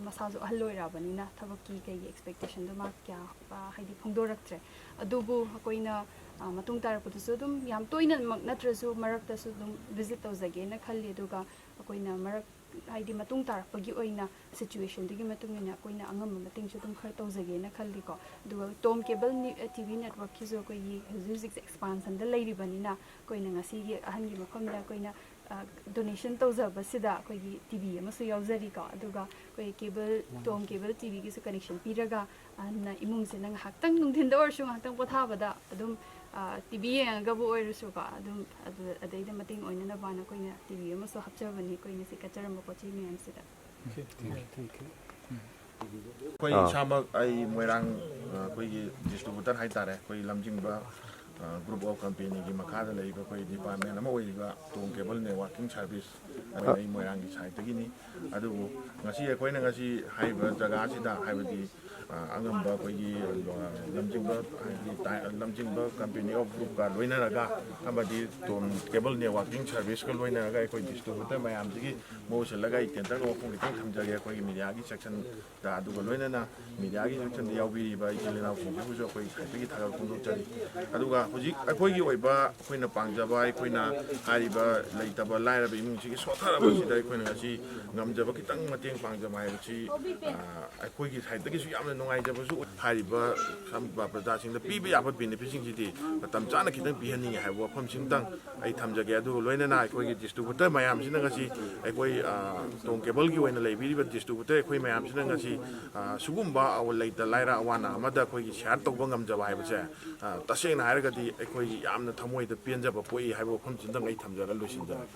ꯃꯁꯥꯁꯨ ꯑꯍꯜ ꯑꯣꯏꯔꯛꯑꯕꯅꯤꯅ ꯊꯕꯛꯀꯤ ꯀꯩꯒꯤ ꯑꯦꯛꯁꯄꯦꯛꯇꯦꯁꯟꯗꯣ ꯃꯥ ꯀꯌꯥ, ꯑ, ꯍꯥꯏꯗꯤ ꯐꯣꯡꯗꯣꯔꯛꯇ꯭ꯔꯦ꯫ ꯑꯗꯨꯕꯨ ꯑꯩꯈꯣꯏꯅ, ꯑ, ꯃꯇꯨꯡ ꯇꯥꯔꯛꯄꯗꯁꯨ ꯑꯗꯨꯝ ꯌꯥꯝ ꯇꯣꯏꯅꯃꯛ ꯅꯠꯇ꯭ꯔꯁꯨ ꯃꯔꯛꯇꯁꯨ ꯑꯗꯨꯝ ꯚꯤꯖꯤꯠ ꯇꯧꯖꯒꯦꯅ ꯈꯜꯂꯤ꯫ ꯑꯗꯨꯒ ꯑꯩꯈꯣꯏꯅ ꯃꯔꯛ, ꯍꯥꯏꯗꯤ ꯃꯇꯨꯡ ꯇꯥꯔꯛꯄꯒꯤ ꯑꯣꯏꯅ ꯁꯤꯆꯨꯋꯦꯁꯟꯗꯨꯒꯤ ꯃꯇꯨꯡ ꯏꯟꯅ ꯑꯩꯈꯣꯏꯅ ꯑꯉꯝꯕ ꯃꯇꯦꯡꯁꯨ ꯑꯗꯨꯝ ꯈꯔ ꯇꯧꯖꯒꯦꯅ ꯈꯜꯂꯤꯀꯣ꯫ ꯑꯗꯨꯒ ꯇꯣꯝ ꯀꯦꯕꯜ ꯅꯤ-, ꯇꯤ ꯚꯤ ꯅꯦꯠꯋꯔꯛꯀꯤꯁꯨ ꯑꯩꯈꯣꯏꯒꯤ ꯍꯧꯖꯤꯛ ꯍꯧꯖꯤꯛꯁꯦ ꯑꯦꯛꯁꯄꯥꯟꯁꯟꯗ ꯂꯩꯔꯤꯕꯅꯤꯅ ꯑꯩꯈꯣꯏꯅ ꯉꯁꯤꯒꯤ ꯑꯍꯟꯒꯤ ꯃꯐꯝꯗ ꯑꯩꯈꯣꯏꯅ, ꯑ, ꯗꯣꯅꯦꯁꯟ ꯇꯧꯖꯕꯁꯤꯗ ꯑꯩꯈꯣꯏꯒꯤ ꯇꯤ ꯚꯤ ꯑꯃꯁꯨ ꯌꯥꯎꯖꯔꯤꯀꯣ꯫ ꯑꯗꯨꯒ ꯑꯩꯈꯣꯏ ꯀꯦꯕꯜ, ꯇꯣꯝ ꯀꯦꯕꯜ ꯇꯤ ꯚꯤꯒꯤꯁꯨ ꯀꯅꯦꯛꯁꯟ ꯄꯤꯔꯒ ꯑꯗꯨꯅ ꯏꯃꯨꯡꯁꯤꯅ ꯉꯥꯏꯍꯥꯛꯇꯪ ꯅꯨꯡꯊꯤꯟꯗ ꯑꯣꯏꯔꯁꯨ ꯉꯥꯏꯍꯥꯛꯇꯪ ꯄꯣꯊꯥꯕꯗ ꯑꯗꯨꯝ, ꯑ, ꯇꯤ ꯚꯤ ꯌꯦꯡꯉꯒꯕꯨ ꯑꯣꯏꯔꯁꯨꯀꯣ, ꯑꯗꯨꯝ ꯑꯗꯨ, ꯑꯗꯩꯗ ꯃꯇꯦꯡ ꯑꯣꯏꯅꯅꯕꯅ ꯑꯩꯈꯣꯏꯅ ꯇꯤ ꯚꯤ ꯑꯃꯁꯨ ꯍꯥꯞꯆꯕꯅꯤ ꯑꯩꯈꯣꯏ ꯉꯁꯤ ꯀꯠꯆꯔꯝꯕ ꯄꯣꯠ ꯆꯩ ꯃꯌꯥꯝꯁꯤꯗ꯫ Okay, thank you. ꯑꯩꯈꯣꯏ ꯑꯥ꯫ ꯏꯁꯥꯃꯛ ꯑꯩ ꯃꯣꯏꯔꯥꯡ, ꯑ, ꯑꯩꯈꯣꯏꯒꯤ distributor ꯍꯥꯏꯇꯥꯔꯦ, ꯑꯩꯈꯣꯏ ꯂꯝꯖꯤꯡꯕ, ꯑ, group of companyꯒꯤ ꯃꯈꯥꯗ ꯂꯩꯔꯤꯕ ꯑꯩꯈꯣꯏ department ꯑꯃ ꯑꯣꯏꯔꯤꯕ ꯇꯣꯡ cable networking service, ꯑꯩ ꯃꯣꯏꯔꯥꯡꯒꯤ sideꯇꯒꯤꯅꯤ꯫ ꯑꯗꯨꯕꯨ ꯉꯁꯤ ꯑꯩꯈꯣꯏꯅ ꯉꯁꯤ ꯍꯥꯏꯔꯤꯕ ꯖꯒꯥꯁꯤꯗ, ꯍꯥꯏꯕꯗꯤ, ꯑ, ꯑꯉꯝꯕ ꯑꯩꯈꯣꯏꯒꯤ, ꯑ, ꯂꯝꯖꯤꯡꯕ, ꯍꯥꯏꯗꯤ ꯇꯥꯏ-, ꯂꯝꯖꯤꯡꯕ company of groupꯀ ꯂꯣꯏꯅꯔꯒ ꯑꯃꯗꯤ ꯇꯣꯡ cable networking serviceꯀ ꯂꯣꯏꯅꯔꯒ ꯑꯩꯈꯣꯏ distributor ꯃꯌꯥꯝꯁꯤꯒꯤ ꯃꯍꯨꯠ ꯁꯤꯜꯂꯒ ꯑꯩ tenderꯒꯤ ꯋꯥꯐꯝ ꯈꯤꯇꯪ ꯊꯝꯖꯒꯦ꯫ ꯑꯩꯈꯣꯏꯒꯤ mediaꯒꯤ sectionꯗ, ꯑꯗꯨꯒ ꯂꯣꯏꯅꯅ mediaꯒꯤ sectionꯗ ꯌꯥꯎꯕꯤꯔꯤꯕ ꯏꯆꯤꯜ ꯏꯅꯥꯎꯁꯤꯡꯁꯤꯕꯨꯁꯨ ꯑꯩꯈꯣꯏ ꯈ꯭ꯋꯥꯏꯗꯒꯤ ꯊꯥꯒꯠ ꯐꯣꯡꯗꯣꯛꯆꯔꯤ꯫ ꯑꯗꯨꯒ ꯍꯧꯖꯤꯛ ꯑꯩꯈꯣꯏꯒꯤ ꯑꯣꯏꯕ, ꯑꯩꯈꯣꯏꯅ ꯄꯥꯝꯖꯕ, ꯑꯩꯈꯣꯏꯅ ꯍꯥꯏꯔꯤꯕ ꯂꯩꯇꯕ ꯂꯥꯏꯔꯕ ꯏꯃꯨꯡꯁꯤꯒꯤ ꯁꯣꯠꯊꯔꯕꯁꯤꯗ ꯑꯩꯈꯣꯏꯅ ꯉꯁꯤ ꯉꯝꯖꯕ ꯈꯤꯇꯪ ꯃꯇꯦꯡ ꯄꯥꯡꯖꯕ ꯍꯥꯏꯕꯁꯤ, ꯑ, ꯑꯩꯈꯣꯏꯒꯤ sideꯇꯒꯤꯁꯨ ꯌꯥꯝꯅ ꯅꯨꯡꯉꯥꯏꯖꯕꯁꯨ ꯑꯣꯏ꯫ ꯍꯥꯏꯔꯤꯕ ꯁꯝ-, ꯄ꯭ꯔꯖꯥꯁꯤꯡꯗ ꯄꯤꯕ ꯌꯥꯕ benefitꯁꯤꯡꯁꯤꯗꯤ ꯃꯇꯝ ꯆꯥꯅ ꯈꯤꯇꯪ ꯄꯤꯍꯟꯅꯤꯡꯉꯤ ꯍꯥꯏꯕ ꯋꯥꯐꯝꯁꯤꯡꯇꯪ ꯑꯩ ꯊꯝꯖꯒꯦ꯫ ꯑꯗꯨꯒ ꯂꯣꯏꯅꯅ ꯑꯩꯈꯣꯏꯒꯤ distributor ꯃꯌꯥꯝꯁꯤꯅ ꯉꯁꯤ ꯑꯩꯈꯣꯏ, ꯑ, ꯇꯣꯡ cableꯒꯤ ꯑꯣꯏꯅ ꯂꯩꯕꯤꯔꯤꯕ distributor ꯑꯩꯈꯣꯏ ꯃꯌꯥꯝꯁꯤꯅ ꯉꯁꯤ, ꯑ, ꯁꯤꯒꯨꯝꯕ ꯑꯋ-, ꯂꯩꯇ ꯂꯥꯏꯔ ꯑꯋꯥ ꯑꯅꯥ ꯑꯃꯗ ꯑꯩꯈꯣꯏꯒꯤ share ꯇꯧꯕ ꯉꯝꯖꯕ ꯍꯥꯏꯕꯁꯦ, ꯑ, ꯇꯁꯦꯡꯅ ꯍꯥꯏꯔꯒꯗꯤ ꯑꯩꯈꯣꯏꯒꯤ ꯌꯥꯝꯅ ꯊꯃꯣꯏꯗ ꯄꯦꯟꯖꯕ ꯄꯣꯛꯏ ꯍꯥꯏꯕ ꯋꯥꯐꯝꯁꯤꯗꯪ ꯑꯩ ꯊꯝꯖꯔ ꯂꯣꯏꯁꯤꯟꯖꯔꯒꯦ꯫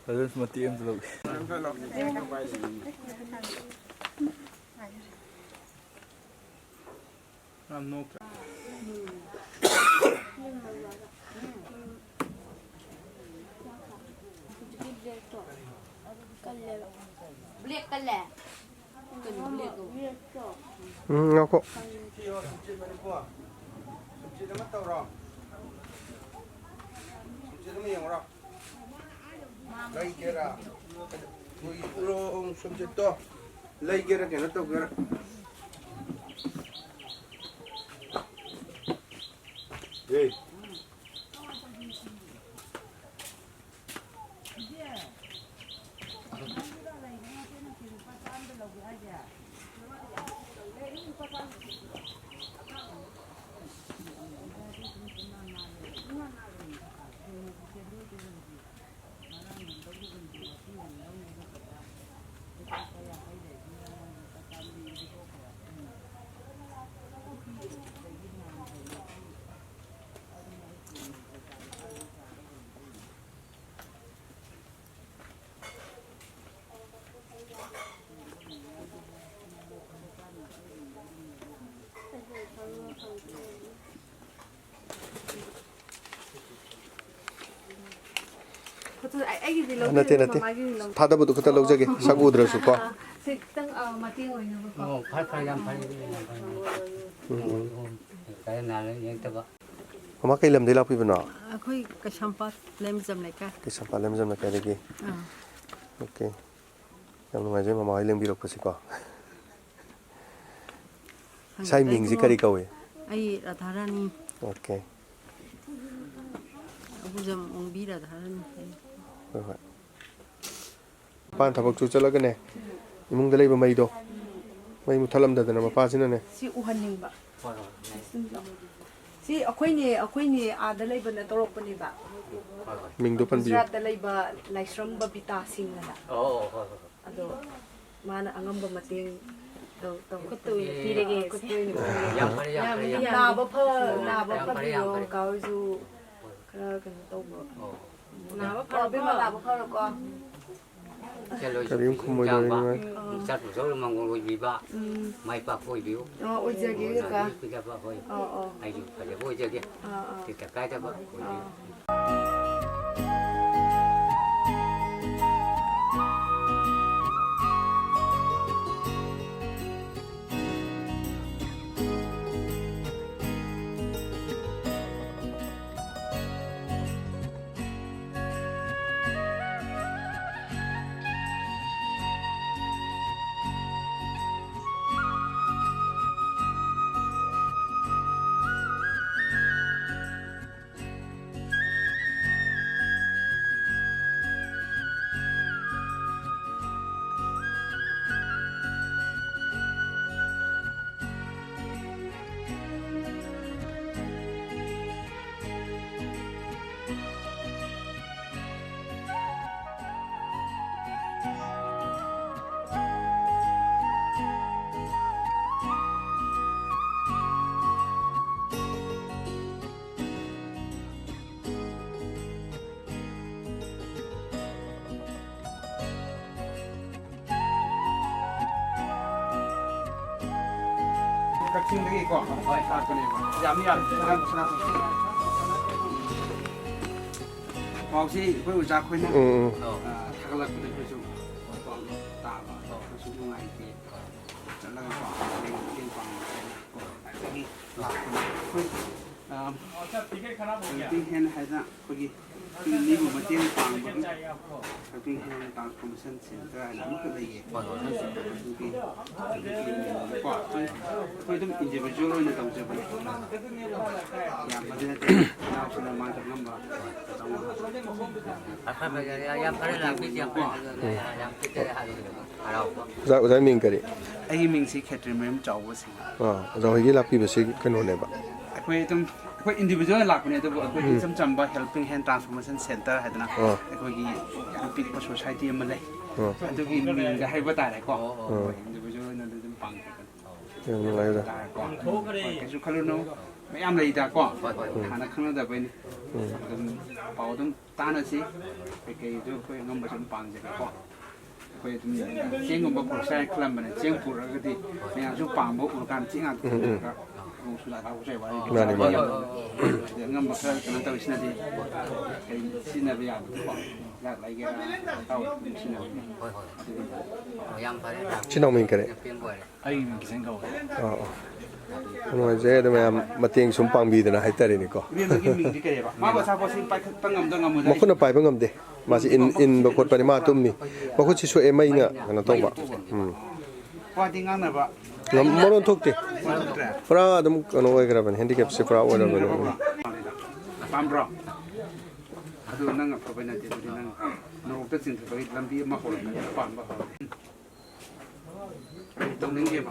ꯐꯖꯅ ꯃꯇꯦꯛ ꯑꯃꯇ ꯂꯧꯒꯦ꯫ ꯌꯥꯝ ꯅꯣꯛꯈ꯭ꯔꯦ꯫ ꯍꯧꯖꯤꯛꯀꯤ blackꯇꯣ ꯀꯜꯂꯦꯕ꯫ Black ꯀꯜꯂꯦ? ꯀꯩꯅꯣ blackꯇꯣ? ꯎꯝ, ꯉꯥꯏꯈꯣ꯫ ꯁꯤ ꯌꯦꯡꯉꯣ, ꯁꯨꯝꯆꯤꯠ ꯑꯃ ꯇꯧꯔꯣ꯫ ꯁꯨꯝꯆꯤꯠ ꯑꯃ ꯌꯦꯡꯉꯨꯔꯣ꯫ ꯂꯩꯒꯦꯔꯥ? ꯀꯨꯏ-, ꯎꯔꯣ, ꯁꯨꯝꯆꯤꯠꯇꯣ꯫ ꯂꯩꯒꯦꯔꯥ ꯀꯩꯅꯣ ꯇꯧꯒꯦꯔꯥ? ꯑꯦ꯫ ꯐꯣꯇꯣ ꯑꯩ-, ꯑꯩꯒꯤꯗꯤ ꯂꯧꯕꯤꯔꯅꯨ, ꯅꯠꯇꯦ, ꯅꯠꯇꯦ꯫ ꯃꯃꯥꯒꯤ ꯂꯧ-, ꯊꯥꯗꯕꯗꯣ ꯈꯛꯇ ꯂꯧꯖꯒꯦ, ꯁꯛ ꯎꯗ꯭ꯔꯁꯨ ꯀꯣ꯫ ꯑꯥ, ꯁꯤ ꯈꯤꯇꯪ, ꯑꯥ, ꯃꯇꯦꯡ ꯑꯣꯏꯅꯕꯀꯣ꯫ ꯑꯣ, ꯐꯔꯦ, ꯐꯔꯦ, ꯌꯥꯝ ꯐꯔꯦ, ꯌꯥꯝ ꯐꯔꯦ꯫ ꯎꯝ, ꯎꯝ꯫ ꯑꯣ, ꯐꯔꯦ, ꯅꯥꯔꯦ, ꯌꯦꯡꯉꯛꯇꯕ꯫ ꯃꯃꯥ ꯀꯩ ꯂꯝꯗꯩ ꯂꯥꯛꯄꯤꯕꯅꯣ? ꯑꯩꯈꯣꯏ ꯀꯩꯁꯥꯝꯄꯥꯠ ꯂꯩꯃꯖꯝ ꯂꯩꯀꯥꯏ꯫ ꯀꯩꯁꯥꯝꯄꯥꯠ ꯂꯩꯃꯖꯝ ꯂꯩꯀꯥꯏꯗꯒꯤ꯫ ꯑꯥ꯫ ꯑꯣꯀꯦ꯫ ꯌꯥꯝ ꯅꯨꯡꯉꯥꯏꯖꯩ ꯃꯃꯥ ꯍꯣꯏ ꯂꯦꯡꯕꯤꯔꯛꯄꯁꯤꯀꯣ꯫ ꯏꯁꯥꯒꯤ ꯃꯤꯡꯁꯤ ꯀꯔꯤ ꯀꯧꯏ? ꯑꯩ ꯔꯥꯙꯥꯔꯥꯅꯤ꯫ ꯑꯣꯀꯦ꯫ ꯑꯕꯨꯖꯝ ꯑꯣꯡꯕꯤ ꯔꯥꯙꯥꯔꯥꯅꯤ꯫ ꯍꯣꯏ, ꯍꯣꯏ꯫ ꯃꯄꯥꯅ ꯊꯕꯛꯁꯨ ꯆꯠꯂꯒꯅꯦ, ꯏꯃꯨꯡꯗ ꯂꯩꯕ ꯃꯩꯗꯣ, ꯃꯩ ꯃꯨꯠꯊꯠꯂꯝꯗꯗꯅ ꯃꯄꯥꯁꯤꯅꯅꯦ꯫ ꯁꯤ ꯎꯍꯟꯅꯤꯡꯕ꯫ ꯁꯤ ꯑꯩꯈꯣꯏꯅꯦ, ꯑꯩꯈꯣꯏꯅꯦ ꯑꯥꯗ ꯂꯩꯕꯅ ꯇꯧꯔꯛꯄꯅꯦꯕ꯫ ꯃꯤꯡꯗꯣ ꯄꯟꯕꯤꯌꯨ꯫ ꯒꯨꯖꯔꯥꯠꯇ ꯂꯩꯕ ꯂꯥꯏꯁ꯭ꯔꯝ ꯕꯕꯤꯇꯥ ꯁꯤꯡ ꯑꯅ꯫ ꯑꯣ, ꯑꯣ, ꯍꯣꯏ, ꯍꯣꯏ, ꯍꯣꯏ꯫ ꯑꯗꯣ ꯃꯥꯅ ꯑꯉꯝꯕ ꯃꯇꯦꯡ ꯇꯧ-, ꯇꯧ-, ꯈꯨꯠꯇ ꯑꯣꯏꯅ ꯄꯤꯔꯒꯦ꯫ ꯈꯨꯠꯇ ꯑꯣꯏꯅ ꯄꯤꯔꯒꯦ꯫ ꯌꯥꯝ ꯐꯔꯦ, ꯌꯥꯝ ꯐꯔꯦ, ꯌꯥꯝ ꯐꯔꯦ꯫ ꯅꯥꯕ ꯐ-, ꯅꯥꯕ ꯌꯥꯝ ꯐꯔꯦ, ꯌꯥꯝ ꯐꯕꯤꯌꯣ, ꯐꯔꯦ꯫ ꯀꯥ ꯍꯣꯏꯁꯨ ꯈꯔ ꯀꯩꯅꯣ ꯇꯧꯕ꯫ ꯑꯣ꯫ ꯅꯥꯕ ꯐꯔꯣ, ꯏꯕꯦꯝꯃ, ꯅꯥꯕ ꯐꯔꯣꯀꯣ꯫ ꯏꯆꯜ ꯍꯣꯏꯁꯨ ꯀꯔꯤꯝ ꯄꯨꯛꯅꯤꯡ ꯈꯨꯝꯃꯣꯏꯗꯧꯔꯤ ꯆꯥꯡꯕ, ꯃꯣꯏ꯫ ꯏꯆꯥ ꯄꯨꯆꯧ ꯃꯪꯒꯣꯜ ꯑꯣꯏꯕꯤꯕ, ꯎꯝ꯫ ꯃꯥꯏ ꯄꯥꯛꯄ ꯑꯣꯏꯕꯤꯌꯨ꯫ ꯑꯣ, ꯑꯣꯏꯖꯒꯦ, ꯑꯣ, ꯀꯀꯥ꯫ ꯅꯥꯗ ꯌꯦꯛꯄꯤꯗꯕ ꯍꯣꯏ꯫ ꯑꯣ, ꯑꯣ꯫ ꯑꯩꯁꯨ ꯐꯖꯕ ꯑꯣꯏꯖꯒꯦ꯫ ꯑꯣ, ꯑꯣ꯫ ꯇꯦꯛꯇ ꯀꯥꯏꯗꯕ ꯑꯣꯏꯕꯤꯌꯨ꯫ ꯑꯣ꯫ ꯀꯛꯆꯤꯡꯗꯒꯤꯀꯣ ꯂꯥꯛꯄꯅꯦꯕ꯫ ꯌꯥꯝ ꯌꯥꯝ ꯁꯅꯥ-, ꯁꯅꯥ-, ꯄꯥꯎꯁꯤ ꯑꯩꯈꯣꯏ ꯑꯣꯖꯥ ꯑꯩꯈꯣꯏꯅ ꯎꯝ, ꯎꯝ꯫ ꯑ, ꯊꯥꯒꯠꯂꯛꯄꯗ ꯑꯩꯈꯣꯏꯁꯨ ꯄꯥꯎ ꯇꯥꯕ, ꯑꯩꯈꯣꯏꯁꯨ ꯅꯨꯡꯉꯥꯏꯇꯦ꯫ ꯆꯠꯂꯒ ꯄꯥꯎ ꯃꯇꯦꯡ ꯄꯥꯡꯕ ꯍꯥꯏꯅ ꯀꯣ, ꯑꯗꯒꯤ ꯂꯥꯛꯄꯅꯦ꯫ ꯑꯩꯈꯣꯏ, ꯑ, helping hand ꯍꯥꯏꯗꯅ ꯑꯩꯈꯣꯏꯒꯤ ꯃꯤꯕꯨ ꯃꯇꯦꯡ ꯄꯥꯡꯕꯒꯤ helping hand transformation center ꯍꯥꯏꯅ ꯑꯃꯈꯛ ꯂꯩꯌꯦ꯫ ꯍꯣꯏ, ꯍꯣꯏ, ꯍꯣꯏ꯫ ꯑꯗꯨꯒꯤ, ꯑꯗꯨꯒꯤ ꯀꯣ, ꯑꯩꯈꯣꯏ, ꯑꯩꯈꯣꯏ ꯑꯗꯨꯝ individual ꯑꯣꯏꯅ ꯇꯧꯖꯕꯅꯦ꯫ ꯌꯥꯝꯕꯗꯤ ꯅꯠꯇꯦ, ꯏꯅꯥꯎꯁꯤꯡꯅ ꯃꯥꯅ ꯉꯝꯕ ꯇꯧꯅꯕ꯫ ꯐꯔꯦ, ꯐꯔꯦ, ꯌꯥꯝ, ꯌꯥꯝ ꯐꯔꯦ, ꯂꯥꯛꯄꯤꯁꯦ ꯌꯥꯝ ꯐꯔꯦ꯫ ꯍꯔꯥꯎꯕ꯫ ꯑꯣꯖꯥ, ꯑꯣꯖꯥꯒꯤ ꯃꯤꯡ ꯀꯔꯤ? ꯑꯩꯒꯤ ꯃꯤꯡꯁꯤ ꯈꯦꯇ꯭ꯔꯤꯃꯌꯨꯝ ꯆꯥꯎꯕ ꯁꯤꯡꯍ꯫ ꯑꯥ, ꯑꯣꯖꯥ ꯍꯣꯏꯒꯤ ꯂꯥꯛꯄꯤꯕꯁꯤ ꯀꯩꯅꯣꯅꯦꯕ? ꯑꯩꯈꯣꯏ ꯑꯗꯨꯝ, ꯑꯩꯈꯣꯏ individual ꯂꯥꯛꯄꯅꯦ, ꯑꯗꯨꯕꯨ ꯑꯩꯈꯣꯏꯒꯤ ꯎꯝ꯫ ꯏꯆꯝ ꯆꯝꯕ helping hand transformation center ꯍꯥꯏꯗꯅ ꯑꯥ꯫ ꯑꯩꯈꯣꯏꯒꯤ ꯌꯥꯝ ꯄꯤꯛꯄ society ꯑꯃ ꯂꯩ꯫ ꯑꯥ꯫ ꯑꯗꯨꯒꯤ ꯃꯤꯡꯗ ꯍꯥꯏꯕ ꯇꯥꯔꯦꯀꯣ꯫ ꯑꯥ꯫ ꯑꯩꯈꯣꯏ individual ꯑꯣꯏꯅ ꯑꯗꯨꯝ ꯄꯥꯡꯖꯕꯅꯦ꯫ ꯌꯥꯝ ꯅꯨꯡꯉꯥꯏꯗ꯫ ꯇꯥꯔꯦꯀꯣ꯫ ꯍꯣꯏ, ꯀꯩꯁꯨ ꯈꯜꯂꯨꯅꯨ꯫ ꯃꯌꯥꯝ ꯂꯩꯗꯀꯣ꯫ ꯍꯣꯏ, ꯍꯣꯏ, ꯍꯣꯏ꯫ ꯍꯥꯟꯅ ꯈꯪꯅꯗꯕꯩꯅꯤ꯫ ꯎꯝ꯫ ꯑꯗꯨꯝ ꯄꯥꯎ ꯑꯗꯨꯝ ꯇꯥꯟꯅꯁꯤ꯫ ꯀꯩꯀꯩꯁꯨ ꯑꯩꯈꯣꯏ ꯑꯉꯝꯕꯁꯨ ꯑꯗꯨꯝ ꯄꯥꯡꯖꯒꯦꯀꯣ꯫ ꯑꯩꯈꯣꯏ ꯑꯗꯨꯝ ꯆꯦꯡꯒꯨꯝꯕ ꯄꯨꯔꯛꯁꯦ ꯍꯥꯏꯅ ꯈꯜꯂꯝꯕꯅꯦ꯫ ꯆꯦꯡ ꯄꯨꯔꯛꯑꯒꯗꯤ ꯃꯌꯥꯝꯁꯨ ꯄꯥꯝꯕ ꯎꯔꯀꯥꯟꯗ ꯆꯦꯡ ꯉꯥꯛꯇ ꯎꯝ, ꯎꯝ꯫ ꯄꯨꯔꯒ ꯑꯃꯨꯛꯁꯨ ꯂꯥꯛ ꯂꯥꯎꯖꯩ ꯋꯥꯔꯤꯗꯤ꯫ ꯃꯥꯅꯤ, ꯃꯥꯅꯤ꯫ ꯑꯗꯩ ꯑꯉꯝꯕ ꯈꯔ ꯀꯩꯅꯣ ꯇꯧꯔꯤꯁꯤꯅꯗꯤ ꯀꯩ ꯁꯤꯖꯤꯟꯅꯕ ꯌꯥꯕꯗꯀꯣ꯫ ꯍꯤꯗꯥꯛ ꯂꯩꯒꯦꯔꯥ, ꯑꯇꯥꯎꯕ ꯑꯗꯨꯝ ꯁꯤꯖꯤꯟꯅꯕ꯫ ꯍꯣꯏ, ꯍꯣꯏ꯫ ꯑꯗꯨꯒꯨꯝꯕ꯫ ꯑꯣ, ꯌꯥꯝ ꯐꯔꯦ꯫ ꯏꯆꯤꯟ ꯏꯅꯥꯎ ꯃꯤꯡ ꯀꯔꯤ? ꯄꯦꯝꯕ ꯑꯣꯏꯔꯦ꯫ ꯑꯩꯒꯤ ꯃꯤꯡ ꯀꯤꯁꯟ ꯀꯧꯋꯦ꯫ ꯑꯥ, ꯑꯥ꯫ ꯌꯥꯝ ꯅꯨꯡꯉꯥꯏꯖꯔꯦ, ꯑꯗꯨ ꯃꯌꯥꯝ ꯃꯇꯦꯡ ꯁꯨꯝ ꯄꯥꯡꯕꯤꯗꯅ ꯍꯥꯏꯇꯥꯔꯦꯅꯦꯀꯣ꯫ ꯏꯕꯦꯝꯃꯒꯤ ꯃꯤꯡꯗꯤ ꯀꯔꯤꯕ? ꯃꯥꯕꯨ ꯑꯆꯥꯄꯣꯠꯁꯤ ꯄꯥꯏꯈꯠꯄ ꯉꯝꯗ ꯉꯝꯃꯣꯏꯗ? ꯃꯈꯨꯠꯅ ꯄꯥꯏꯕ ꯉꯝꯗꯦ꯫ ꯃꯥꯁꯤ ꯏꯟ-, ꯏꯟꯕ ꯈꯣꯠꯄꯅꯤ꯫ ꯃꯥ ꯇꯨꯝꯃꯤ꯫ ꯃꯈꯨꯠꯁꯤ ꯁꯣꯛꯑꯦ, ꯃꯩꯅ ꯀꯩꯅꯣ ꯇꯧꯕ꯫ ꯎꯝ꯫ ꯋꯥꯗꯤ ꯉꯥꯡꯅꯕ ꯉꯝ-, ꯃꯔꯣꯟ ꯊꯣꯛꯇꯦ꯫ ꯊꯣꯛꯇ꯭ꯔꯦ? ꯄꯨꯔꯥ ꯑꯗꯨꯝ ꯀꯩꯅꯣ ꯑꯣꯏꯈ꯭ꯔꯕꯅꯤ, handicapꯁꯦ ꯄꯨꯔꯥ ꯑꯣꯏꯔꯕꯅꯤ꯫ ꯎꯝ꯫ ꯄꯥꯝꯕ꯭ꯔꯣ? ꯑꯗꯨ ꯅꯪ ꯑꯐꯕ ꯅꯠꯇꯦ, ꯑꯗꯨꯗꯤ ꯅꯪ ꯅꯣꯔꯣꯛꯇ ꯆꯤꯡꯊꯕꯒꯤ ꯂꯝꯕꯤ ꯑꯃ ꯍꯧꯔꯛꯀꯅꯤ, ꯄꯥꯝꯕ ꯍꯧꯔꯛꯀꯅꯤ꯫ ꯀꯔꯤ ꯇꯧꯅꯤꯡꯒꯦꯕ?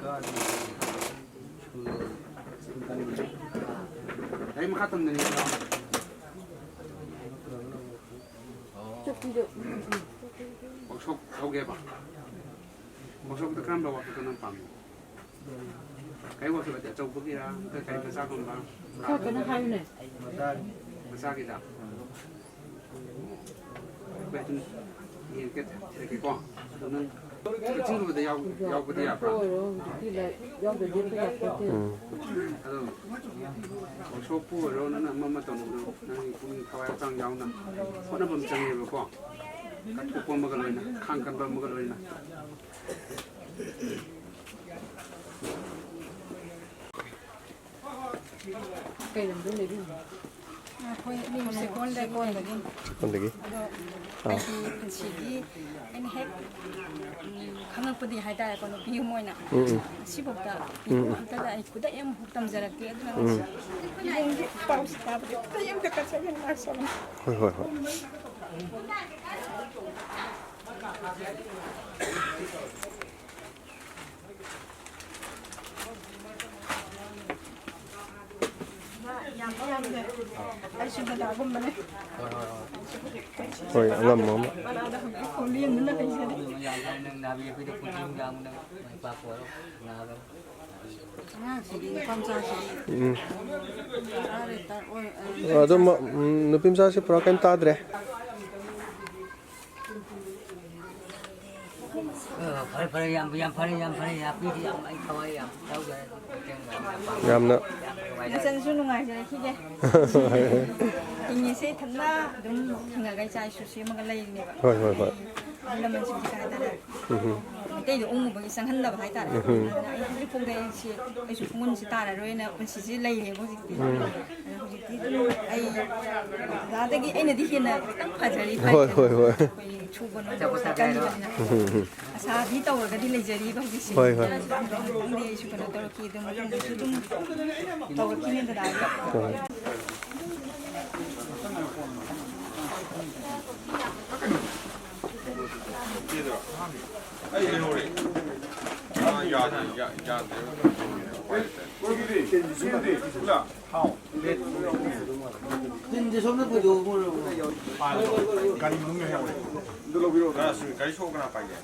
ꯂꯥꯏꯔꯤꯛ ꯃꯈꯥ ꯇꯝꯅꯤꯡꯉꯦꯕ? ꯋꯥꯛꯁꯣꯞ ꯇꯧꯒꯦꯕ? ꯋꯥꯛꯁꯣꯞꯇ ꯀꯔꯝꯕ ꯋꯥꯛꯁꯣꯞꯇ ꯅꯪ ꯄꯥꯝꯃꯤ? ꯒꯥꯔꯤ ꯋꯥꯛꯁꯣꯞ ꯍꯥꯏꯗꯤ ꯑꯆꯧꯕꯒꯤꯔꯥ, ꯅꯠꯇ꯭ꯔꯒ ꯒꯥꯔꯤ ꯃꯆꯥꯒꯨꯝꯕ? ꯈꯔ ꯀꯟꯅ ꯍꯥꯏꯌꯨꯅꯦ꯫ ꯃꯆꯥꯒꯤꯗ? ꯑꯩꯈꯣꯏ ꯑꯗꯨꯝ ꯌꯦꯡꯒꯦ, ꯊꯤꯔꯛꯀꯦꯀꯣ꯫ ꯑꯗꯣ ꯅꯪ ꯀꯛꯆꯤꯡ ꯂꯨꯕꯗ ꯌꯥꯎ-, ꯌꯥꯎꯕꯗꯤ ꯌꯥꯕ꯭ꯔꯥ? ꯑꯣꯏꯔꯣ, ꯍꯧꯖꯤꯛꯇꯤ ꯂꯥꯏ ꯌꯥꯎꯗ꯭ꯔꯗꯤ ꯑꯝꯇ ꯌꯥꯄꯣꯠꯇꯦ꯫ ꯎꯝ꯫ ꯑꯗꯣ ꯋꯥꯛꯁꯣꯞꯄꯨ ꯑꯣꯏꯔꯣ, ꯅꯪꯅ ꯑꯃ ꯑꯃ ꯇꯧꯅꯤꯡꯕꯗꯣ, ꯅꯪꯒꯤ ꯄꯨꯛꯅꯤꯡ ꯊꯋꯥꯏ ꯍꯛꯆꯥꯡ ꯌꯥꯎꯅ ꯍꯣꯠꯅꯕ ꯑꯃ ꯆꯪꯉꯦꯕꯀꯣ꯫ ꯀꯠꯊꯣꯛꯄ ꯑꯃꯒ ꯂꯣꯏꯅ, ꯈꯥꯡ ꯀꯟꯕ ꯑꯃꯒ ꯂꯣꯏꯅ꯫ ꯀꯩ ꯂꯝꯗꯩꯅꯣ ꯏꯕꯦꯝꯃ? ꯑꯩꯈꯣꯏ ꯁꯦꯀꯣꯟꯗꯒꯤ꯫ ꯁꯦꯀꯣꯟꯗꯒꯤ꯫ ꯁꯦꯀꯣꯟꯗꯒꯤ꯫ ꯑꯗꯣ ꯑꯥ꯫ ꯑꯩꯒꯤ ꯄꯨꯟꯁꯤꯒꯤ ꯑꯩꯅ ꯍꯦꯛ, ꯎꯝ, ꯈꯪꯉꯛꯄꯗꯒꯤ ꯍꯥꯏꯇꯥꯔꯦꯀꯣ, ꯅꯨꯄꯤ ꯑꯃ ꯑꯣꯏꯅ ꯎꯝ, ꯎꯝ꯫ ꯉꯁꯤꯐꯥꯎꯗ ꯎꯝ, ꯎꯝ꯫ ꯑꯝꯇꯗ ꯑꯩ ꯈꯨꯗꯩ ꯑꯃꯐꯥꯎ ꯇꯝꯖꯔꯛꯇꯦ꯫ ꯑꯗꯨꯅ ꯎꯝ꯫ ꯉꯁꯤ ꯏꯕꯨꯡꯒꯤ ꯄꯥꯎꯁꯤ ꯇꯥꯕꯗ ꯈꯨꯗꯩ ꯑꯝꯇ ꯀꯠꯆꯒꯦꯅ ꯂꯥꯛꯆꯕꯅꯤ꯫ ꯍꯣꯏ, ꯍꯣꯏ, ꯍꯣꯏ꯫ ꯌꯥꯝꯗꯤ ꯌꯥꯝꯗꯦ꯫ ꯑꯩꯁꯨ ꯗꯗꯥꯒꯨꯝꯕꯅꯦ꯫ ꯍꯣꯏ, ꯑꯉꯝꯕ ꯑꯃ꯫ ꯃꯅꯥꯗ ꯍꯧꯖꯤꯛ ꯐꯥꯎ ꯂꯦꯟꯗꯨꯅ ꯂꯩꯖꯔꯤ꯫ ꯑꯉꯥꯡꯁꯤꯗꯤ, ꯅꯨꯄꯥ ꯃꯆꯥꯁꯤꯗꯤ ꯎꯝ꯫ ꯄꯨꯔꯥ ꯔꯦꯇꯥꯔ ꯑꯣꯏ, ꯑ, ꯑꯗꯨꯝ, ꯎꯝ, ꯅꯨꯄꯤ ꯃꯆꯥꯁꯤ ꯄꯨꯔꯥ ꯀꯩꯝ ꯇꯥꯗ꯭ꯔꯦ꯫ ꯑ, ꯐꯔꯦ, ꯐꯔꯦ, ꯌꯥꯝ, ꯌꯥꯝ ꯐꯔꯦ, ꯌꯥꯝ ꯐꯔꯦ, ꯌꯥꯝ ꯄꯤꯔꯤ, ꯌꯥꯝ ꯑꯩ ꯊꯋꯥꯏ ꯌꯥꯝ ꯌꯥꯎꯖꯔꯦ꯫ ꯌꯥꯝꯅ ꯌꯥꯝ ꯅꯨꯡꯉꯥꯏꯖꯔꯦ꯫ ꯅꯆꯟꯁꯨ ꯅꯨꯡꯉꯥꯏꯖꯔꯛꯈꯤꯒꯦ꯫ ꯍꯤꯡꯉꯤꯁꯦ ꯏꯊꯟꯇ ꯑꯗꯨꯝ ꯍꯤꯡꯉꯒ ꯏꯆꯥ ꯏꯁꯨ ꯁꯦꯝꯃꯒ ꯂꯩꯔꯤꯅꯦꯕ꯫ ꯍꯣꯏ, ꯍꯣꯏ, ꯍꯣꯏ꯫ ꯑꯍꯜ ꯂꯃꯟꯁꯤꯡꯁꯦ ꯀꯩ ꯍꯥꯏꯇꯥꯔꯦ? ꯎꯝ꯫ ꯃꯩꯇꯩꯗ ꯎꯪꯉꯨꯕꯒꯤ ꯆꯪꯍꯟꯗꯕ ꯍꯥꯏꯇꯥꯔꯦ꯫ ꯎꯝ꯫ ꯑꯗꯨꯅ ꯑꯩ ꯍꯧꯖꯤꯛ ꯐꯥꯎꯗ ꯑꯩꯁꯦ, ꯑꯩꯁꯨ ꯈꯣꯡꯒꯨꯟꯁꯦ ꯇꯥꯔꯔꯣꯏꯅ ꯄꯨꯟꯁꯤꯁꯦ ꯂꯩꯔꯦꯕ ꯍꯧꯖꯤꯛꯇꯤ꯫ ꯎꯝ꯫ ꯑꯗꯣ ꯍꯧꯖꯤꯛꯇꯤ ꯑꯗꯨꯝ ꯑꯩ ꯑꯣꯖꯥꯗꯒꯤ ꯑꯩꯅꯗꯤ ꯍꯦꯟꯅ ꯈꯤꯇꯪ ꯐꯖꯔꯤ ꯍꯣꯏ, ꯍꯣꯏ, ꯍꯣꯏ꯫ ꯍꯥꯏꯇꯥꯔꯦ꯫ ꯑꯩꯈꯣꯏ ꯁꯨꯕ ꯅꯣꯝꯕ ꯀꯜꯂꯤꯕꯅꯤꯅ꯫ ꯎꯝ, ꯎꯝ꯫ ꯑꯁꯥꯗꯤ ꯇꯧꯔꯒꯗꯤ ꯂꯩꯖꯔꯤꯕ ꯍꯧꯖꯤꯛꯁꯦ꯫ ꯍꯣꯏ, ꯍꯣꯏ꯫ ꯈꯪꯗꯦ, ꯑꯩꯁꯨ ꯀꯩꯅꯣ ꯇꯧꯔꯛꯈꯤ, ꯑꯗꯨ ꯃꯊꯪꯗꯁꯨ ꯑꯗꯨꯝ ꯇꯧꯔꯛꯈꯤꯅꯤ ꯗꯗꯥꯒꯤ꯫ ꯍꯣꯏ꯫ ꯑꯩ ꯂꯩꯍꯧꯔꯦ꯫ ꯑꯥ, ꯌꯥꯗ꯭ꯔꯦ, ꯌꯥ-, ꯌꯥꯗ꯭ꯔꯦ꯫ ꯇꯤꯟꯁꯦ ꯁꯣꯝꯗ ꯐꯣꯏꯗꯣꯛꯑꯝꯃꯣ꯫ ꯒꯥꯔꯤ ꯃꯅꯨꯡꯗ ꯂꯩꯍꯧꯔꯦ꯫ ꯑꯝꯇ ꯂꯧꯕꯤꯔꯛꯑꯣ꯫ ꯒꯥꯔꯤ ꯁꯣꯛ ꯀꯅꯥ ꯄꯥꯏꯒꯦ?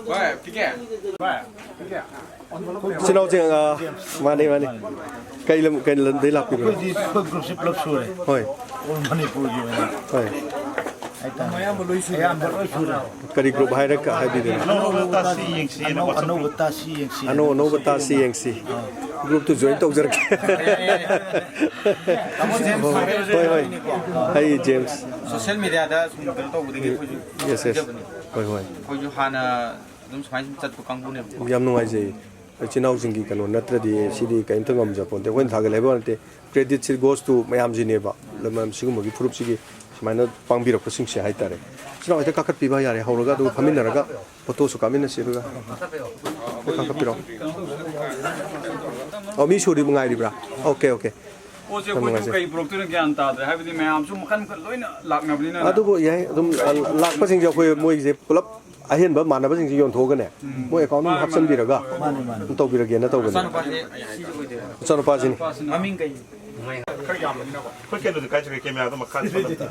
ꯚꯥꯏ, ꯄꯤꯀꯦ꯫ ꯚꯥꯏ, ꯄꯤꯀꯦ꯫ ꯏꯆꯤꯟ ꯏꯅꯥꯎꯁꯤꯡ, ꯑ, ꯃꯥꯅꯦ, ꯃꯥꯅꯦ꯫ ꯀꯩ ꯂꯝ, ꯀꯩ ꯂꯝꯗꯩ ꯂꯥꯛꯄꯤꯕꯅꯣ? ꯑꯩꯈꯣꯏꯗꯤ, ꯑꯩꯈꯣꯏ ꯒ꯭ꯔꯨꯞꯁꯤ ꯄꯨꯂꯞ ꯁꯨꯔꯦ꯫ ꯍꯣꯏ꯫ ꯑꯣꯜ ꯃꯅꯤꯄꯨꯔꯒꯤ ꯑꯣꯏꯅ꯫ ꯍꯣꯏ꯫ ꯑꯌꯥꯝꯕ ꯂꯣꯏ ꯁꯨꯔꯦ꯫ ꯑꯌꯥꯝꯕ ꯂꯣꯏ ꯁꯨꯔꯦ꯫ ꯀꯔꯤ group ꯍꯥꯏꯔꯛꯀ ꯍꯥꯏꯕꯤꯗꯣꯏꯅꯣ? ꯑꯅꯧ ꯑꯅꯧꯕ ꯇꯥꯁꯤ ꯌꯦꯡꯁꯤ ꯍꯥꯏꯅ ꯑꯅꯧ WhatsApp ꯑꯅꯧꯕ group꯫ ꯇꯥꯁꯤ ꯌꯦꯡꯁꯤ꯫ Groupꯇꯨ join ꯇꯧꯖꯔꯛꯀꯦ꯫ ꯇꯥꯃꯣ ꯖꯦꯝꯁ ꯍꯣꯏ ꯍꯣꯏ꯫ ꯑꯩ ꯖꯦꯝꯁ꯫ Social mediaꯗ ꯁꯨꯝ ꯀꯩꯅꯣ ꯇꯧꯕꯗꯒꯤ ꯑꯩꯈꯣꯏꯁꯨ ꯌꯦꯁ ꯌꯦꯁ꯫ ꯈꯪꯖꯕꯅꯤ꯫ ꯍꯣꯏ ꯍꯣꯏ꯫ ꯑꯩꯈꯣꯏꯁꯨ ꯍꯥꯟꯅ ꯑꯗꯨꯝ ꯁꯨꯃꯥꯏꯅ ꯁꯨꯝ ꯆꯠꯄ ꯀꯥꯡꯕꯨꯅꯦꯕꯀꯣ꯫ ꯌꯥꯝ ꯅꯨꯡꯉꯥꯏꯖꯩ꯫ ꯏꯆꯤꯟ ꯏꯅꯥꯎꯁꯤꯡꯒꯤ ꯀꯩꯅꯣ ꯅꯠꯇ꯭ꯔꯗꯤ ꯁꯤꯗꯤ ꯀꯔꯤꯝꯇ ꯉꯝꯖꯄꯣꯟꯇꯦ꯫ ꯑꯩꯈꯣꯏꯅ ꯊꯥꯒꯠꯂꯦ ꯍꯥꯏꯕ ꯋꯥ ꯅꯠꯇꯦ꯫ Creditꯁꯤ goes to ꯃꯌꯥꯝꯁꯤꯅꯦꯕ꯫ ꯂꯃꯝ ꯁꯤꯒꯨꯝꯕꯒꯤ ꯐꯨꯔꯨꯞꯁꯤꯒꯤ ꯁꯨꯃꯥꯏꯅ ꯄꯥꯡꯕꯤꯔꯛꯄꯁꯤꯡꯁꯦ ꯍꯥꯏꯇꯥꯔꯦ꯫ ꯏꯆꯤꯟ ꯏꯅꯥꯎ ꯍꯦꯛꯇ ꯀꯥꯈꯠꯄꯤꯕ ꯌꯥꯔꯦ꯫ ꯍꯧꯔꯒ ꯑꯗꯨꯒ ꯐꯝꯃꯤꯟꯅꯔꯒ photoꯁꯨ ꯀꯥꯞꯃꯤꯟꯅꯁꯤ ꯑꯗꯨꯒ꯫ ꯍꯦꯛꯇ ꯀꯥꯈꯠꯄꯤꯔꯛꯑꯣ꯫ ꯑꯣ, ꯃꯤ ꯁꯨꯔꯤꯕ ꯉꯥꯏꯔꯤꯕ꯭ꯔꯥ? Okay, okay꯫ ꯄꯣꯠꯁꯦ ꯌꯥꯝ ꯑꯩꯈꯣꯏꯁꯨ ꯅꯨꯡꯉꯥꯏꯖꯩ꯫ ꯀꯩ ꯄꯨꯔꯛꯇꯣꯏꯅꯣ ꯒ꯭ꯌꯥꯟ ꯇꯥꯗ꯭ꯔꯦ꯫ ꯍꯥꯏꯕꯗꯤ ꯃꯌꯥꯝꯁꯨ ꯃꯈꯟ ꯃꯈꯟ ꯂꯣꯏꯅ ꯂꯥꯛꯅꯕꯅꯤꯅ꯫ ꯑꯗꯨꯕꯨ ꯌꯥꯏ, ꯑꯗꯨꯝ, ꯑ, ꯂꯥꯛꯄꯁꯤꯡꯁꯦ ꯑꯩꯈꯣꯏ ꯃꯣꯏꯒꯤꯁꯦ ꯄꯨꯂꯞ ꯑꯍꯦꯟꯕ ꯃꯥꯟꯅꯕꯁꯤꯡꯁꯦ ꯌꯣꯟꯊꯣꯛꯑꯒꯅꯦ, ꯎꯝ꯫ ꯃꯣꯏ account ꯑꯃ ꯍꯥꯞꯆꯤꯟꯕꯤꯔꯒ ꯃꯥꯅꯦ, ꯃꯥꯅꯦ꯫ ꯑꯗꯨꯝ ꯇꯧꯕꯤꯔꯒꯦꯅ ꯇꯧꯕꯅꯦ꯫ ꯃꯆꯥꯅꯨꯄꯥꯁꯤꯅ ꯃꯃꯤꯡ ꯀꯩ? ꯈꯔ ꯌꯥꯝꯕꯅꯤꯅꯀꯣ꯫ ꯑꯩꯈꯣꯏ ꯀꯩꯅꯣꯗꯤ ꯀꯥꯏ ꯆꯠꯈ꯭ꯔꯦ? ꯀꯦꯃꯦꯔꯥꯗꯣ ꯃꯈꯥꯗ ꯊꯝꯃꯝꯗ꯭ꯔꯥ?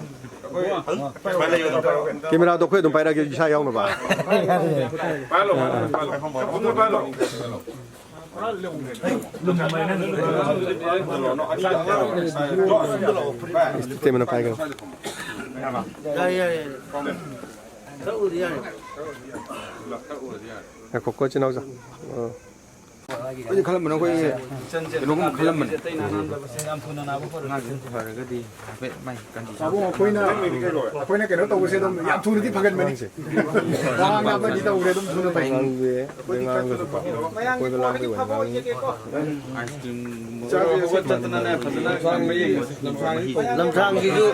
ꯁꯨꯃꯥꯏꯅ ꯂꯩꯌꯣ, ꯑꯗꯨꯝ ꯄꯥꯏꯔꯛꯑꯣ ꯀꯩꯅꯣ꯫ ꯀꯦꯃꯦꯔꯥꯗꯣ ꯑꯩꯈꯣꯏ ꯑꯗꯨꯝ ꯄꯥꯏꯔꯛꯑꯒꯦ, ꯏꯁꯥ ꯌꯥꯎꯅꯕ꯫ ꯄꯥꯏꯍꯜꯂꯣ, ꯄꯥꯏꯍꯜꯂꯣ, ꯄꯥꯏꯍꯜꯂꯣ꯫ ꯇꯦꯝꯅ ꯄꯥꯏꯒꯅꯨ꯫ ꯌꯥꯏ, ꯌꯥꯏ, ꯌꯥꯏ꯫ ꯈꯔ ꯎꯔꯗꯤ ꯌꯥꯔꯦ꯫ ꯉꯥꯏꯈꯣꯀꯣ, ꯏꯆꯤꯟ ꯏꯅꯥꯎꯖꯥ꯫ ꯑꯥ꯫ ꯑꯩꯗꯤ ꯈꯜꯂꯝꯕꯅ ꯑꯩꯈꯣꯏ ꯀꯩꯅꯣꯒꯨꯝꯕ ꯈꯜꯂꯝꯕꯅꯤ꯫ ꯌꯥꯝ ꯊꯨꯅ ꯅꯥꯕ ꯐꯔꯣꯏ꯫ ꯑꯉꯥꯡꯁꯤ ꯐꯔꯒꯗꯤ ꯍꯥꯏꯐꯦꯠ ꯃꯥꯏ condition ꯄꯥꯕꯨꯡ, ꯑꯩꯈꯣꯏꯅ, ꯑꯩꯈꯣꯏꯅ ꯀꯩꯅꯣ ꯇꯧꯕꯁꯦ ꯑꯗꯨꯝ ꯌꯥꯝ ꯊꯨꯅꯗꯤ ꯐꯒꯟꯕꯅꯤ꯫ ꯋꯥ ꯉꯥꯡꯕꯗꯤ ꯇꯧꯔꯦ ꯑꯗꯨꯝ ꯊꯨꯅ ꯐꯩ꯫ ꯉꯥꯡꯕꯤ-, ꯉꯥꯡꯕꯁꯨ ꯄꯥꯝꯃꯤ꯫ ꯑꯩꯈꯣꯏꯒꯤ ꯈꯔ ꯊꯨꯅ ꯐꯕꯤꯔꯣ꯫ ꯃꯌꯥꯝꯒꯤ ꯄꯣꯠ ꯑꯅꯤ ꯐꯥꯕ ꯑꯣꯏꯖꯒꯦꯀꯣ꯫ ꯆꯥꯁꯦ, ꯆꯠꯇꯅꯅꯦ ꯐꯖꯅ ꯂꯝꯁꯥꯡꯒꯤꯁꯨ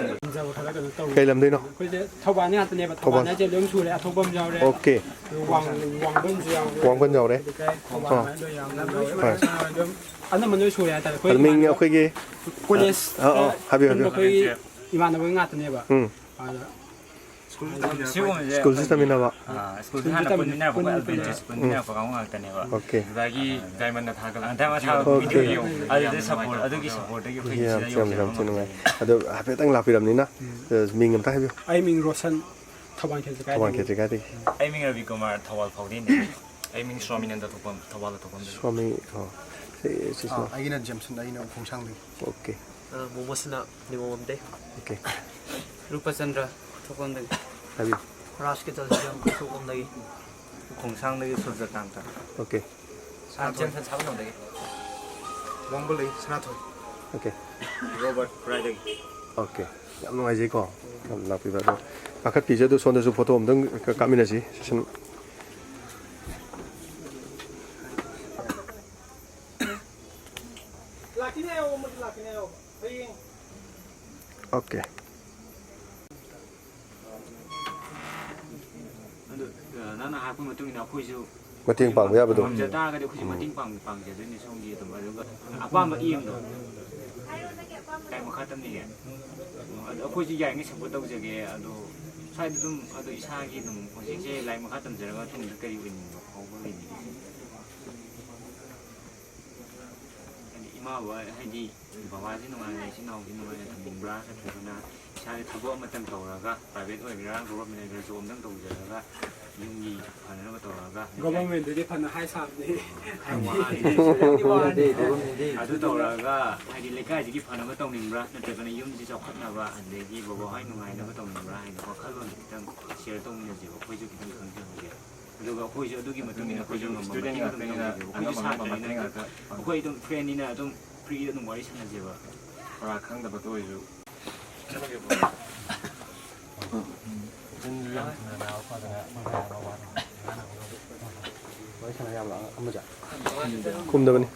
ꯀꯩ ꯂꯝꯗꯩꯅꯣ? ꯑꯩꯈꯣꯏꯁꯦ ꯊꯧꯕꯥꯜ ꯉꯥꯛꯇꯅꯦꯕ꯫ ꯊꯧꯕꯥꯜ꯫ ꯊꯧꯕꯥꯜ ꯍꯥꯏꯁꯦ ꯂꯣꯏ ꯁꯨꯔꯦ꯫ ꯑꯊꯧꯕꯝ ꯌꯥꯎꯔꯦ꯫ Okay꯫ ꯋꯥꯡ-, ꯋꯥꯡꯕꯟꯁꯨ ꯌꯥꯎꯔꯦ꯫ ꯋꯥꯡꯕꯟ ꯌꯥꯎꯔꯦ꯫ ꯂꯩꯀꯥꯏ ꯊꯧꯕꯥꯜ ꯑꯥ꯫ ꯍꯥꯏꯅ ꯂꯣꯏ ꯌꯥꯎꯔꯦ꯫ ꯍꯣꯏ꯫ ꯑꯗꯨꯝ ꯑꯅꯝꯕ ꯂꯣꯏ ꯁꯨꯔꯦ ꯍꯥꯏꯇꯥꯔꯦ꯫ ꯑꯩꯈꯣꯏ ꯑꯗꯨ ꯃꯤꯡ ꯏꯃꯥꯟꯅꯕ ꯑꯩꯈꯣꯏꯒꯤ ꯀꯣꯂꯦꯖ ꯑꯥ, ꯑꯥ, ꯍꯥꯏꯕꯤꯌꯨ, ꯍꯥꯏꯕꯤꯌꯨ꯫ ꯑꯩꯈꯣꯏꯒꯤ ꯏꯃꯥꯟꯅꯕ ꯉꯥꯛꯇꯅꯦꯕ꯫ ꯎꯝ꯫ ꯑꯗ ꯁ꯭ꯀꯨꯜꯁꯤꯗ ꯇꯝꯃꯤꯟꯅꯕ꯫ ꯑꯥ, ꯁ꯭ꯀꯨꯜꯁꯤꯗ ꯍꯥꯟꯅ ꯄꯨꯟꯃꯤꯟꯅꯔꯛꯄ, ꯑꯩꯈꯣꯏ ꯑꯜꯕꯦꯟ ꯖꯦꯁ ꯄꯨꯟꯃꯤꯟꯅꯔꯛꯄ ꯀꯥꯡꯕꯨ ꯉꯥꯛꯇꯅꯦꯕ꯫ Okay꯫ ꯑꯗꯨꯗꯒꯤ ꯗꯥꯏꯃꯟꯅ ꯊꯥꯒꯠꯂꯛꯄ ꯑꯗꯨꯒꯤ ꯁꯞꯄꯣꯔꯠ, ꯑꯗꯨꯒꯤ ꯁꯞꯄꯣꯔꯠꯇꯒꯤ ꯑꯩꯈꯣꯏ ꯌꯥꯝ, ꯁꯤꯗ ꯌꯥꯝ, ꯌꯧꯖꯔꯛꯄ ꯌꯥꯝ ꯊꯤ ꯅꯨꯡꯉꯥꯏ꯫ ꯉꯥꯛꯇꯅꯦ꯫ ꯑꯗꯣ ꯍꯥꯏꯐꯦꯠꯇꯪ ꯂꯥꯛꯄꯤꯔꯕꯅꯤꯅ, ꯎꯝ꯫ ꯑ, ꯃꯤꯡ ꯑꯝꯇ ꯍꯥꯏꯕꯤꯌꯨ꯫ ꯑꯩ ꯃꯤꯡ ꯔꯣꯁꯟ, ꯊꯧꯕꯥꯜ ꯈꯦꯇ꯭ꯔꯤꯒꯥꯏꯗꯒꯤ꯫ ꯊꯧꯕꯥꯜ ꯈꯦꯇ꯭ꯔꯤꯒꯥꯏꯗꯒꯤ꯫ ꯑꯩ ꯃꯤꯡ ꯔꯕꯤ ꯀꯨꯃꯥꯔ, ꯊꯧꯕꯥꯜ ꯐꯥꯎꯗꯩꯅꯦ꯫ ꯑꯩ ꯃꯤꯡ ꯁ꯭ꯋꯥꯃꯤꯅꯟꯗ ꯊꯣꯛꯄꯝ, ꯊꯧꯕꯥꯜꯗ ꯊꯣꯛꯄꯝꯗꯒꯤ꯫ ꯁ꯭ꯋꯥꯃꯤ, ꯑꯣ꯫ ꯁꯤ, ꯁꯤ, ꯑꯥ, ꯑꯩꯒꯤꯅ ꯖꯦꯝꯁꯟ, ꯑꯩꯅ ꯎꯈꯣꯡꯁꯥꯡꯗꯒꯤ꯫ Okay꯫ ꯑ, ꯃꯣꯃꯣꯁꯤꯅ ꯅꯤꯉꯣꯝꯕꯝꯗꯩ꯫ Okay꯫ ꯔꯨꯄꯆꯟꯗ꯭ꯔ꯫ ꯊꯣꯛꯐꯝꯗꯒꯤ꯫ ꯍꯥꯏꯕꯤꯌꯨ꯫ ꯔꯥꯖꯀꯤꯇꯜ ꯁꯤꯖꯝ ꯊꯣꯛꯐꯝꯗꯒꯤ꯫ ꯈꯣꯡꯁꯥꯡꯗꯒꯤ ꯁꯨꯔꯖꯀꯥꯟꯇ꯫ ꯑꯣꯀꯦ꯫ ꯁꯅꯥꯊꯣꯏ꯫ ꯖꯦꯝꯁꯟ ꯁꯥꯕꯝꯗꯒꯤ꯫ ꯋꯥꯡꯕꯂꯩ ꯁꯅꯥꯊꯣꯏ꯫ ꯑꯣꯀꯦ꯫ ꯔꯣꯕꯔꯠ ꯈꯨꯔꯥꯏꯗꯒꯤ꯫ ꯑꯣꯀꯦ꯫ ꯌꯥꯝ ꯅꯨꯡꯉꯥꯏꯖꯩꯀꯣ꯫ ꯌꯥꯝ ꯂꯥꯛꯄꯤꯕ ꯑꯗꯣ꯫ ꯀꯥꯈꯠꯄꯤꯁꯦ ꯑꯗꯣ ꯁꯣꯝꯗꯁꯨ ꯐꯣꯇꯣ ꯑꯝꯇꯪ ꯀꯥꯃꯤꯟꯅꯁꯤ꯫ ꯁꯦꯁꯟ꯫ ꯂꯥꯛꯈꯤꯅꯦ ꯍꯥꯏꯌꯣ, ꯑꯃꯁꯨ ꯂꯥꯛꯈꯤꯅꯦ ꯍꯥꯏꯌꯣ꯫ ꯍꯌꯦꯡ꯫ ꯑꯣꯀꯦ꯫ ꯑꯗꯨ, ꯑ, ꯅꯪꯅ ꯍꯥꯏꯔꯛꯄ ꯃꯇꯨꯡ ꯏꯟꯅ ꯑꯩꯈꯣꯏꯁꯨ ꯃꯇꯦꯡ ꯄꯥꯡꯕ ꯌꯥꯕꯗꯣ꯫ ꯉꯝꯖ ꯇꯥꯔꯒꯗꯤ ꯑꯩꯈꯣꯏꯁꯨ ꯎꯝ꯫ ꯃꯇꯦꯡ ꯄꯥꯡ-, ꯄꯥꯡꯖꯗꯣꯏꯅꯦ ꯁꯣꯝꯒꯤ ꯑꯗꯨꯝ꯫ ꯑꯗꯨꯒ ꯑꯄꯥꯝꯕ ꯏꯌꯦꯝꯗꯣ ꯂꯥꯏꯔꯤꯛ ꯃꯈꯥ ꯇꯝꯅꯤꯡꯉꯦ꯫ ꯑꯗꯣ ꯑꯩꯈꯣꯏꯁꯨ ꯌꯥꯔꯤꯉꯩ ꯁꯞꯄꯣꯔꯠ ꯇꯧꯖꯒꯦ꯫ ꯑꯗꯣ ꯁ꯭ꯋꯥꯏꯗ ꯑꯗꯨꯝ, ꯑꯗꯣ ꯏꯁꯥꯒꯤ ꯑꯗꯨꯝ ꯍꯧꯖꯤꯛꯁꯦ ꯂꯥꯏꯔꯤꯛ ꯃꯈꯥ ꯇꯝꯖꯔꯒ ꯃꯇꯨꯡꯗ ꯀꯔꯤ ꯑꯣꯏꯅꯤꯡꯕ ꯐꯥꯎꯕ ꯂꯩꯕꯤꯒꯦ? ꯍꯥꯏꯗꯤ ꯏꯃꯥ ꯕꯕꯥ, ꯍꯥꯏꯗꯤ ꯕꯕꯥꯁꯤ ꯅꯨꯡꯉꯥꯏꯅ, ꯏꯆꯤꯟ ꯏꯅꯥꯎꯁꯤ ꯅꯨꯡꯉꯥꯏꯅ ꯊꯝꯅꯤꯡꯕ꯭ꯔꯥ, ꯅꯠꯇ꯭ꯔꯒꯅ ꯏꯁꯥꯒꯤ ꯊꯕꯛ ꯑꯃꯇꯪ ꯇꯧꯔꯒ, ꯄ꯭ꯔꯥꯏꯚꯦꯠ ꯑꯣꯏꯒꯦꯔꯥ ꯒꯣꯚꯔꯟꯃꯦꯟ ꯑꯣꯏꯒꯦꯔꯥ, ꯖꯣꯕ ꯑꯃꯇꯪ ꯇꯧꯖꯔꯒ ꯌꯨꯝꯒꯤ ꯐꯅꯅꯕ ꯇꯧꯔꯒ, ꯒꯣꯚꯔꯟꯃꯦꯟꯗꯗꯤ ꯐꯅ ꯍꯥꯏ ꯁꯥꯕꯅꯤ꯫ ꯍꯥꯏ ꯋꯥꯅꯤ꯫ ꯑꯗꯨ ꯇꯧꯔꯒ ꯍꯥꯏꯗꯤ ꯂꯩꯀꯥꯏꯁꯤꯒꯤ ꯐꯅꯕ ꯇꯧꯅꯤꯡꯕ꯭ꯔꯥ, ꯅꯠꯇ꯭ꯔꯒꯅ ꯌꯨꯝꯁꯤ ꯆꯥꯎꯈꯠꯅꯕ, ꯑꯗꯒꯤ ꯕꯕꯥ ꯍꯣꯏ ꯅꯨꯡꯉꯥꯏꯅꯕ ꯇꯧꯅꯤꯡꯕ꯭ꯔꯥ ꯍꯥꯏꯅ ꯋꯥꯈꯜꯂꯣꯟꯁꯦ ꯈꯤꯇꯪ ꯁꯤꯌꯔ ꯇꯧꯃꯤꯟꯅꯁꯦꯕ꯫ ꯑꯩꯈꯣꯏꯁꯨ ꯈꯤꯇꯪ ꯈꯪꯖꯍꯧꯒꯦ꯫ ꯑꯗꯨꯒ ꯑꯩꯈꯣꯏꯁꯨ ꯑꯗꯨꯒꯤ ꯃꯇꯨꯡ ꯏꯟꯅ ꯑꯩꯈꯣꯏꯁꯨ ꯉꯝꯕ ꯃꯇꯦꯡ ꯑꯗꯨꯝ ꯇꯧꯖꯒꯦ꯫ ꯑꯩꯈꯣꯏꯁꯨ ꯁꯥꯇ꯭ꯔꯅꯤꯅ ꯑꯩꯈꯣꯏ ꯑꯗꯨꯝ ꯐ꯭ꯔꯦꯟꯅꯤꯅ ꯑꯗꯨꯝ ꯐ꯭ꯔꯤꯗ ꯑꯗꯨꯝ ꯋꯥꯔꯤ ꯁꯥꯟꯅꯁꯦꯕ꯫ ꯄꯨꯔꯥ ꯈꯪꯗꯕꯗꯣ ꯑꯣꯏꯔꯁꯨ꯫ ꯋꯥꯔꯤ ꯁꯥꯟꯅ ꯌꯥꯕ꯭ꯔꯥ? ꯑꯃꯁꯦ ꯈꯨꯝꯗꯕꯅꯤ꯫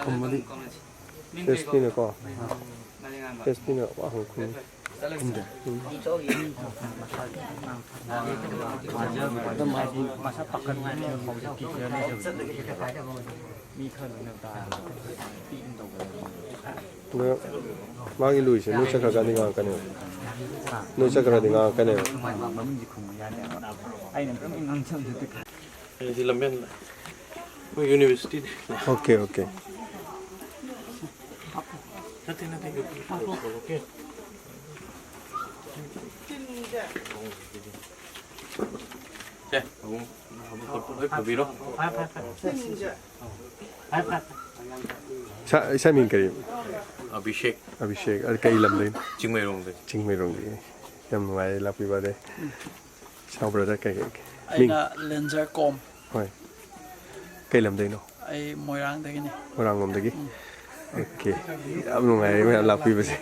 ꯈꯨꯝꯕꯗꯤ ꯑꯦꯁ ꯄꯤꯅꯀꯣ꯫ ꯑꯦꯁ ꯄꯤꯅ ꯋꯥ ꯍꯪꯉꯛꯄꯅꯤ꯫ ꯑꯗꯣ ꯃꯥꯒꯤ ꯂꯨꯏꯁꯦ ꯅꯣꯏ ꯆꯠꯈ꯭ꯔꯀꯥꯟꯗꯤ ꯉꯥꯡꯉꯛꯀꯅꯦꯕ꯫ ꯅꯣꯏ ꯆꯠꯈ꯭ꯔꯗꯤ ꯉꯥꯡꯉꯛꯀꯅꯦꯕ꯫ ꯑꯩꯗꯤ ꯂꯝꯕꯦꯟ ꯑꯩꯈꯣꯏ ꯌꯨꯅꯤꯚꯔꯁꯤꯇꯤꯗꯤ꯫ Okay, okay. ꯅꯠꯇꯦ, ꯅꯠꯇꯦ, ꯌꯨ ꯄꯤ ꯑꯣꯀꯦ꯫ ꯁꯦ, ꯑꯃꯨꯛ ꯂꯣꯏ ꯐꯕꯤꯔꯣ꯫ ꯏꯁꯥ, ꯏꯁꯥ ꯃꯤꯡ ꯀꯔꯤ? ꯑꯚꯤꯁꯦꯛ꯫ ꯑꯚꯤꯁꯦꯛ꯫ ꯑꯗꯨ ꯀꯩ ꯂꯝꯗꯩꯅꯣ? ꯆꯤꯡꯃꯩꯔꯣꯡꯗꯒꯤ꯫ ꯆꯤꯡꯃꯩꯔꯣꯡꯗꯒꯤ꯫ ꯌꯥꯝ ꯅꯨꯡꯉꯥꯏꯔꯦ ꯂꯥꯛꯄꯤꯕ꯫ ꯑꯗꯩ ꯏꯁꯥꯎ ꯕ꯭ꯔꯗꯔ ꯀꯩ ꯀꯩ ꯃꯤꯡ? ꯑꯩꯅ ꯂꯦꯟꯖꯔ ꯀꯣꯝ꯫ ꯍꯣꯏ꯫ ꯀꯩ ꯂꯝꯗꯩꯅꯣ? ꯑꯩ ꯃꯣꯏꯔꯥꯡꯗꯒꯤꯅꯤ꯫ ꯃꯣꯏꯔꯥꯡꯂꯣꯝꯗꯒꯤ꯫ ꯑꯣꯀꯦ꯫ ꯌꯥꯝ ꯅꯨꯡꯉꯥꯏꯔꯦ ꯃꯌꯥꯝ ꯂꯥꯛꯄꯤꯕꯁꯦ꯫